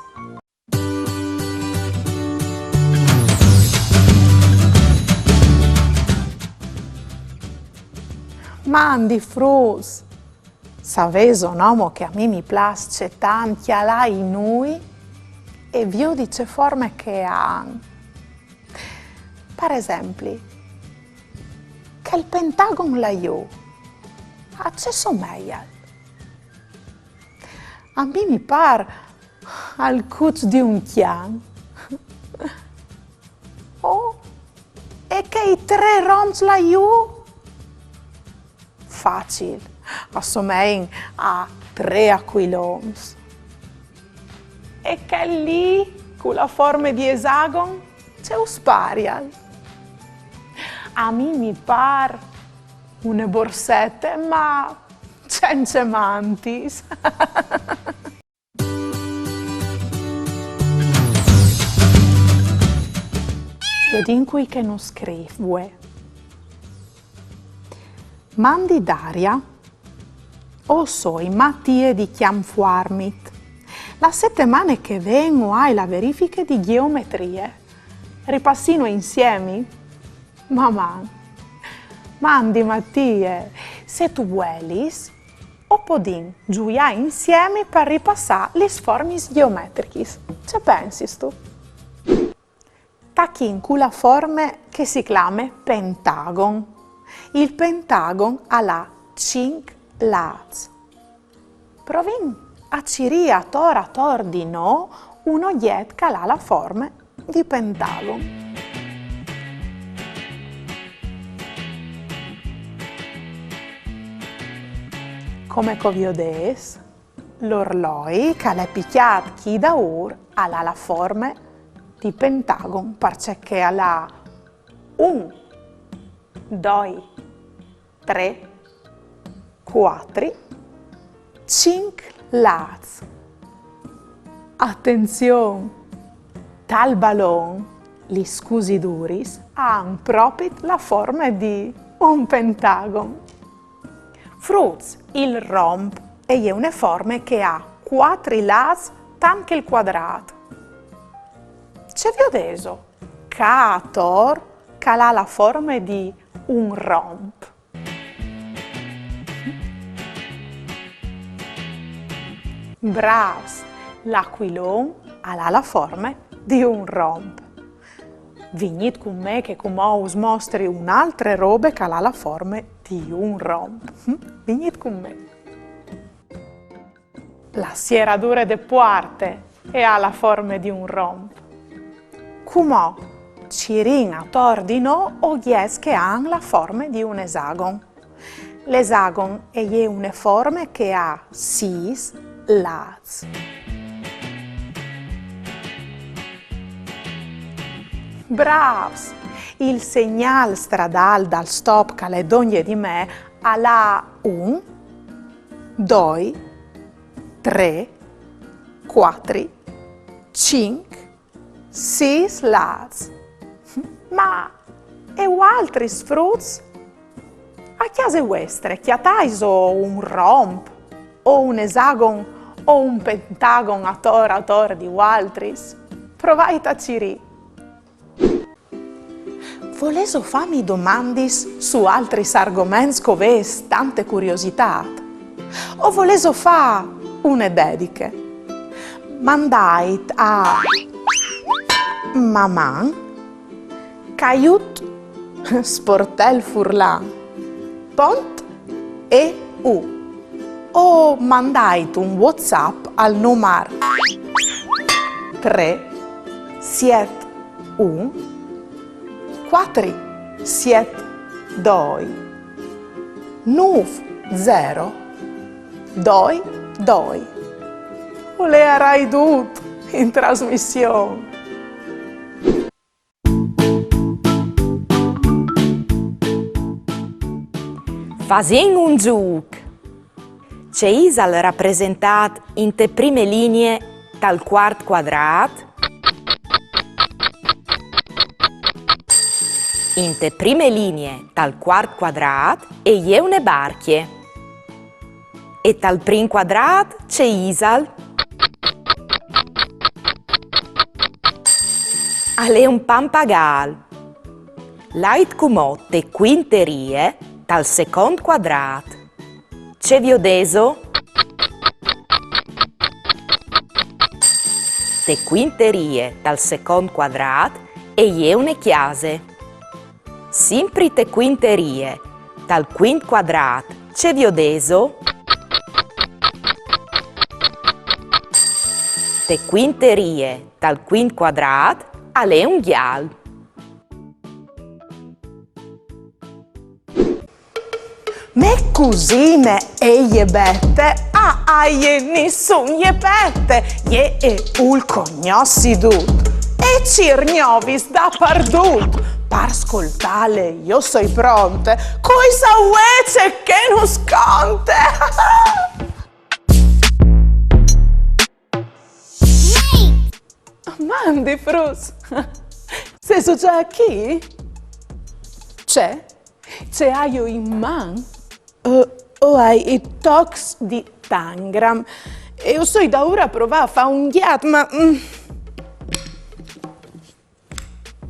Mandi, fruts. Savêso, no mo, che a mi mi plâs cetant cjalâ i nûi e viodi ce forme che a àn. Par esempli, chel pentagon là jù, a ce someial? A mi mi pâr al cuç di un cjan. Oh, e chei trê romps là jù? Facil, a somein a trê acuilons. E chel li, cu la forme di esagon, ce us parial? A mi mi pâr une borsete, ma cence mantis. Viodìn cui che nus scrîf vuê. Mandi Daria, o soi Matie di Cjamfuarmit. La setemane che ven o ai la verifiche di gjeometrie. Ripassìno insiemi? Maman! Mandi Matie, se tu vuelis, o podìn zuiâ insiemi par ripassâ lis formis gjeometrichis. Ce pensistu? Tachìn cu la forme che si clame pentagon. Il pentagon al à cinc lâts. Provìn a cirî ator ator di nô un ogjet che al à la forme di pentagon. Come che o viodês, l'orloi che al è picjât chi daûr al à la forme di pentagon, parcè che al à un, doi, trê, cuatri, cinc lâts. Atenzion! Tal balon, lis cusiduris a àn propit la forme di un pentagon. Fruts, il romp e je une forme che e à cuatri lâts tant che il cuadrât. Ce viodêso? Ca ator, che al à la forme di un romp. Brâfs! L'acuilon al à la forme di un romp. Vignît cun me che cumò us mostri une altre robe che al à la forme di un romp. Hm? Vignît cun me. La sieradure de puarte e à la forme di un romp. Cumò cirìn ator di nô ogjets che a àn la forme di un esagon. L'esagon e je une forme che e à sîs lâts. Brâfs! Il segnâl stradâl dal stop che al è dongje di me al à un, doi, trê, cuatri, cinc, sîs lâts. Ma e vualtris fruts? A cjase vuestre cjataiso un romp, o un esagon, o un pentagon ator ator di vualtris? Provait a cirî. Volêso fâmi domandis su altris argoments che o vês tante curiositât? O volêso fâ une dediche? Mandait a maman caiut sportel furlan pont e u o mandait un WhatsApp al numar trê siet un cuatri siet doi nûf zero doi doi. O learai dut in trasmission. Fasìn un zûc. Ce isal rapresentât inte prime linie tal cuart cuadrât? Inte prime linie tal cuart cuadrât e je une barcje. E tal prin cuadrât ce isal? Al è un pampagâl. Lait cumò te cuinte rie tal secont cuadrât. Ce viodêso? Te cuinte rie tal secont cuadrât e je une cjase. Simpri te cuinte rie tal cuint cuadrât ce viodêso? Te cuinte rie tal cuint cuadrât al è un gjal. Mê cusine e je Bete, a, a jê nissun je pete, jê e vûl cognossi dut. E cîr gnovis dapardut, par scoltâle jo soi pronte, cui sa vuê ce che nus conte. Mandi fruts! Sêso za chi? Ce? Ce aio in man? Eh, o ai i tocs di Tangram. E o soi daûr a provâ a fâ un gjat, ma, mm,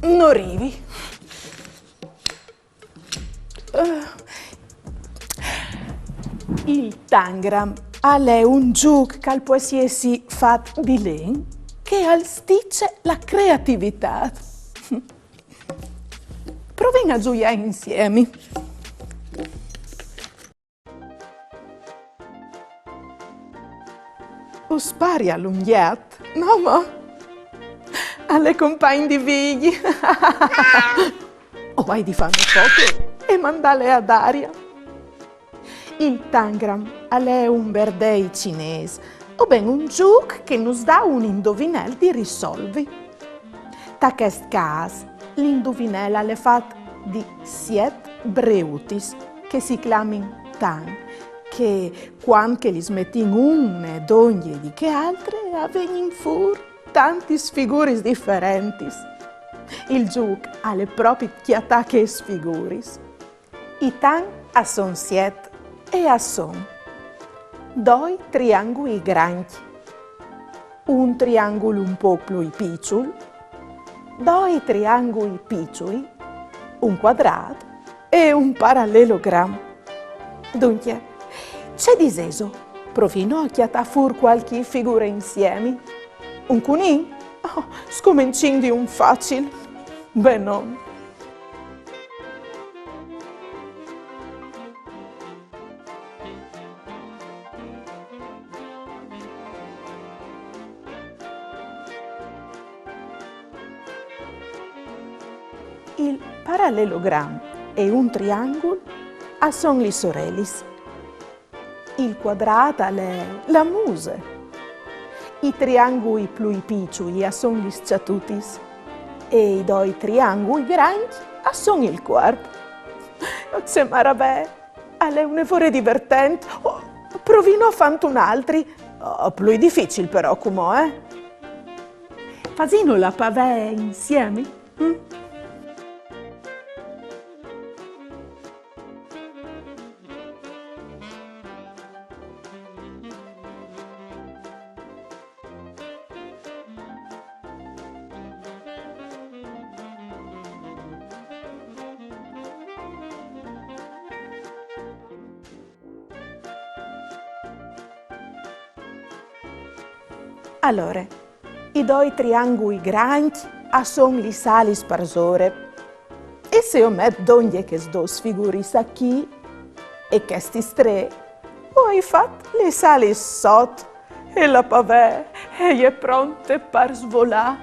no rivi. Eh, il Tangram al è un zûc che al pues jessi fat di len che al stice la creativitât. Provìn a zuiâ insiemi. Us parial un gjat, no mo? Al è compagn di Vigji. O ai di fâ une foto e mandâle a Daria. Il Tangram al è un berdei cinês, o ben un zûc che nus dà un induvinel di risolvi. Ta chest câs, l'induvinel al è fat di siet breutis che si clamin tan, che cuant che lis metìn une dongje di chê altre, a vegnin fûr tantis figuris diferentis. Il zûc al è propit cjatâ chês figuris. I tan a son siet e a son doi triangui grancj, un triangul un pôc plui piçul, doi triangui piçui, un cuadrât e un paralelogram. Duncje, ce disêso? Provìno a cjatâ fûr cualchi figure insiemi. Un cunin? Oh, scomencìn di un facil. Benon. Il paralelogram e un triangul a son lis orelis. Il cuadrât al è la muse. I triangui plui piçui a son lis cjatutis. E i doi triangui grancj A son il cuarp. Ce maravee! Al è une vore divertent. Oh, provìn a fânt un altri. Oh, plui dificil però, cumò, eh? Fasìno la pavee insiemi? Mm? Alore, i doi triangui grancj a son lis alis parsore. E se o met dongje chês dôs figuris achì e chestis trê, o ai fat lis alis sot e la pavee e je pronte par svolâ.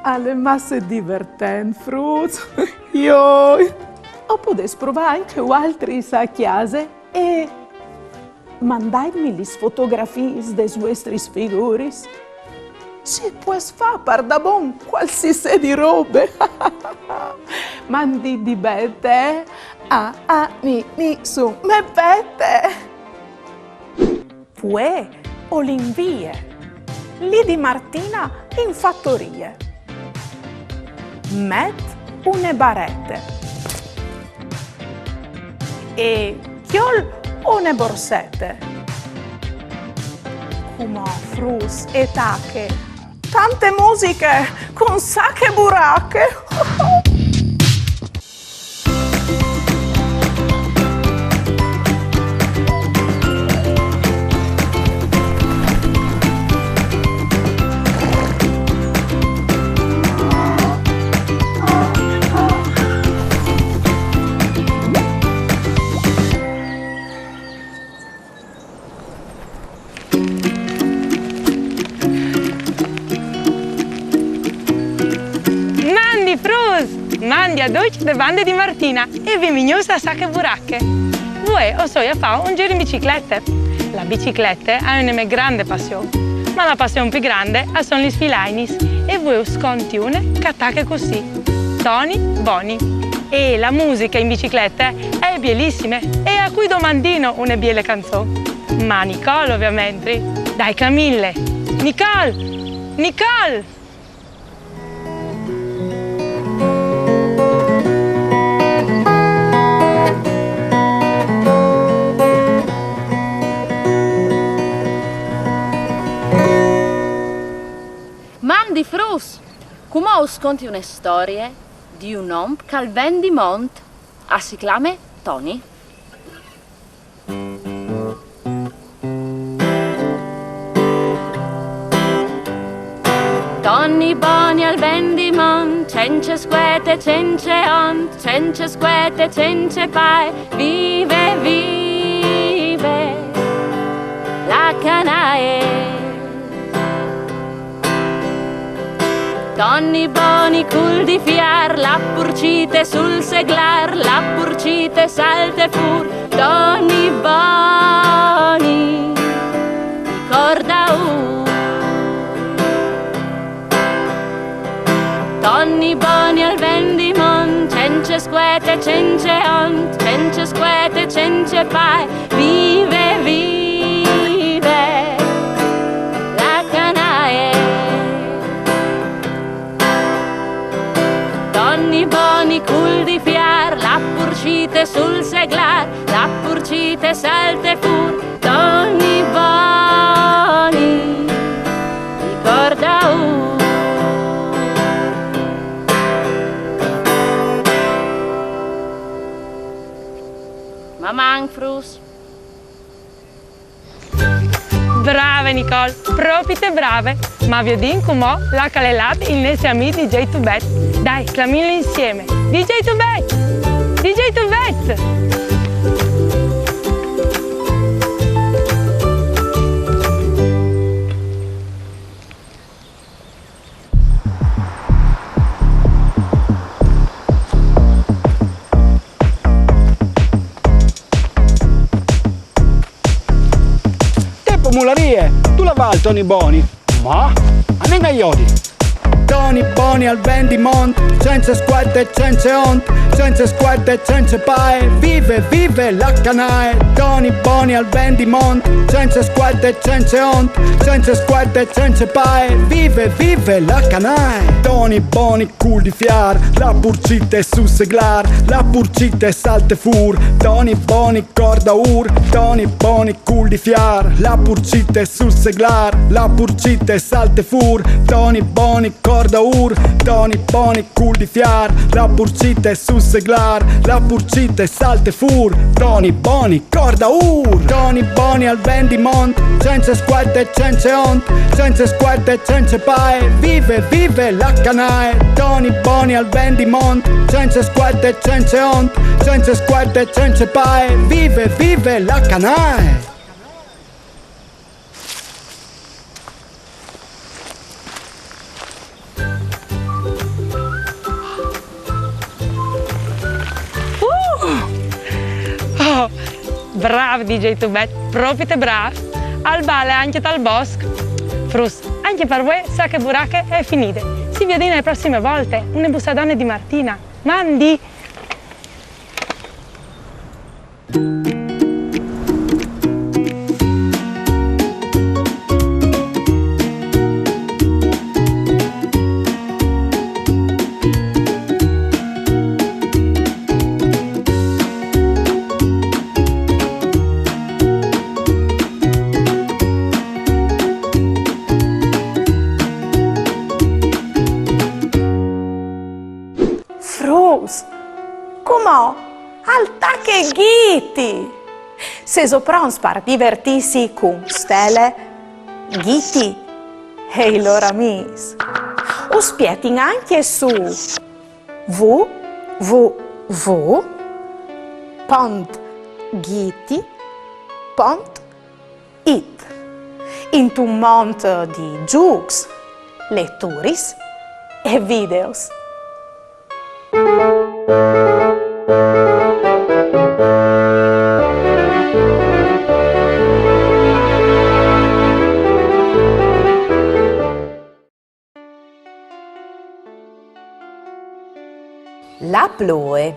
Al è masse divertent, fruts. Joi! O podês provâ ancje voaltris a cjase e mandaitmi lis fotografiis des vuestris figuris. Si pues fâ pardabon cualsisedi robe. Mandi di Bete, a, a, ni, ni, su, me Bete. Vuê o lin vie. Li di Martina in fatorie. Met une barete. E cjol une borsete. Cumò, fruts, e tache tante musiche cun Sache Burache. Mandi fruts! Mandi a ducj de bande di Martina e benvignûts a Sache Burache. Vuê o soi a fâ un gîr in biciclete. La biciclete e je une mê grande passion, ma la passion plui grande a son lis filainis e vuê us conti une che e tache cussì. Toni Boni. E la musiche in biciclete e je bielissime e a cui domandìno une biele canzon? Ma a Nicole, ovviamentri. Dai, clamìnle! Nicole! Nicole! Mandi fruts! Cumò us conti une storie di un om che al ven di mont. A si clame Toni. Toni Boni al ven di mont, cence scuete, cence ont, cence scuete, cence paie, vive, vive la canaie. Toni Boni cul di fiar, la purcite sul seglâr, la purcite salte fûr. Toni Boni, ricorda un. Toni Boni al ven di mont, cence scuete, cence ont, cence scuete, cence paie, vive, vive la canaie. Toni Boni cul di fiar, la purcite sul seglâr, la purcite salte fûr. Toni Boni, ricorda un. Maman fruts. Brave Nicole, propite brave! Ma viodìn cumò là che al è lât il nestri amì di DJ Tubet. Dai, clamìnlu insiemi. DJ Tubet! DJ Tubet! Te po mularie, dulà vâl Toni Boni? Ma, anìn a jodi. Toni Boni al ven di mont, cence scuet e cence ont, cence scuet e cence pae, vive, vive la canae. Toni Boni al ven di mont, cence scuet e cence ont, cence scuet e cence pae, vive, vive la canae. Toni Boni cul di fiar, la purcite sul seglar, la purcite salte fur. Toni Boni corda ur, Toni Boni cul di fiar, la purcite sul seglar, la purcite salte fur. Toni Boni corda ur, Toni Boni cul di fiar, la purcite sul seglar, la purcite salte fur. Toni Boni corda ur. Toni Boni al ven di mont, cence scuet e cence ont, cence scuet e cence pae, vive, vive la canae. Toni Boni al ven di mont, cence scuet e cence ont, cence scuet e cence pae, vive, vive la canae. Uh! Oh, brav D J Tubet, propite brav. Al bale ancje tal bosc. Fruts, ancje par vuê Sache Burache e je finide. Si viodìn ae prossime volte. Une bussadone di Martina. Mandi! Fruts, cumò al tache Ghiti! Sêso pronts par divertîsi cun Stele, Ghiti e i lôr amîs? Us spietin ancje su w w w pont ghiti pont it, intun mont di zûcs, leturis e videos. La ploe.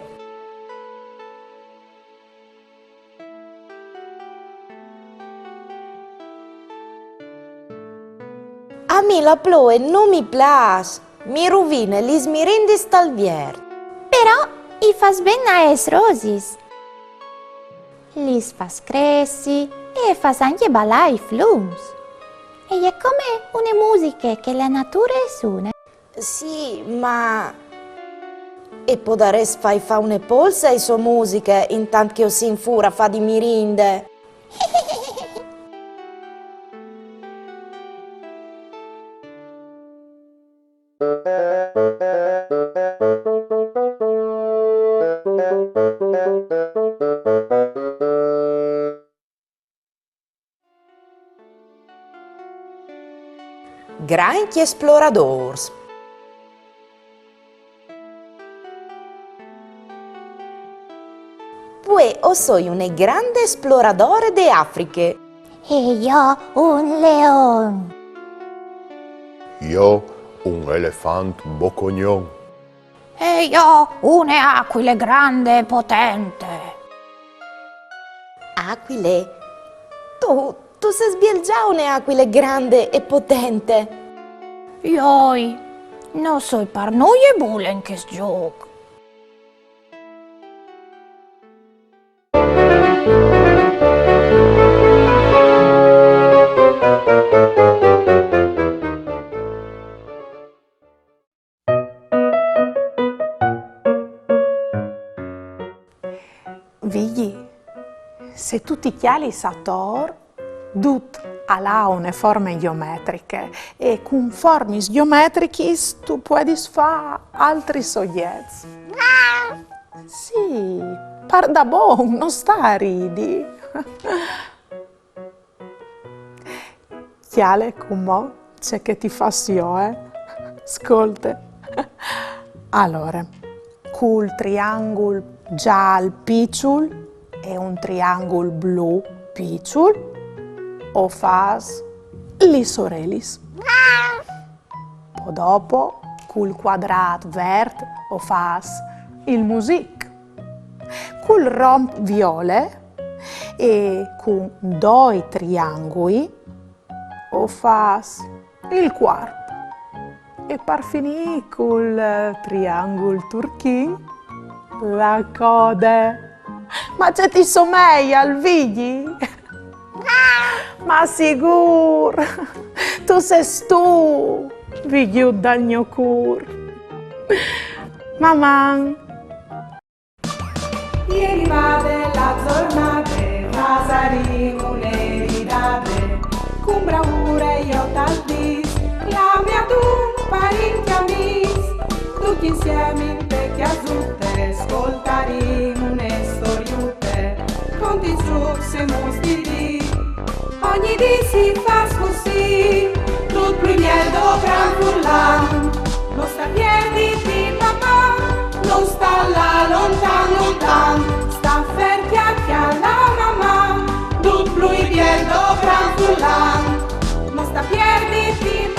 A mi la ploe no mi plâs, mi ruvine lis mirindis tal viert. Però i fâs ben aes rosis. Lis fâs cressi e fâs ancje balâ i flums. E je come une musiche che la nature e sune. Sì, ma... E podarès fâi fâ une polse ae sô musiche intant che o sin fûr a fâ di mirinde. Grancj esploradôrs. Vuê o soi une grande esploradore de Afriche. E jo un leon. Jo un elefant bocognon. E jo une acuile grande e potente. Acuile? Tu, tu sês biel za une acuile grande e potente. Joi, no soi par nuie bule in chest zûc. Vigji, se tu ti cjalis ator, dut al à une forme gjeometriche e cun formis gjeometrichis tu puedis fâ altris ogjets. Sì, pardabon, no sta a ridi. Cjale cumò ce che ti fâs jo, eh? Scolte. Alore, cul triangul zâl piçul e un triangul blu piçul o fâs lis orelis. Po dopo Cul cuadrat vert o fâs il music. Cul romp viole e cun doi triangui o fâs il cuarp. E par finî cul triangul turchin, la code. Ma ce ti someie, al Vigji? Ma sigûr! Tu sês tu, Vigjut dal gno cûr. Maman! E rivade la zornade, fasarìn une ridade, cun braure jo tal dîs, clamìn a doi parints e amîs, ducj insiemi inte cjasute, scoltarìn une storiute, conte i zûcs e mostri di dì. Ogni dì si fâs cussì, dut plui biel dal gran furlan. No sta pierditi, papà, no sta lâ lontan, lontan, sta fer, cjale la mamà, dut plui biel dal gran furlan. No sta pierditi,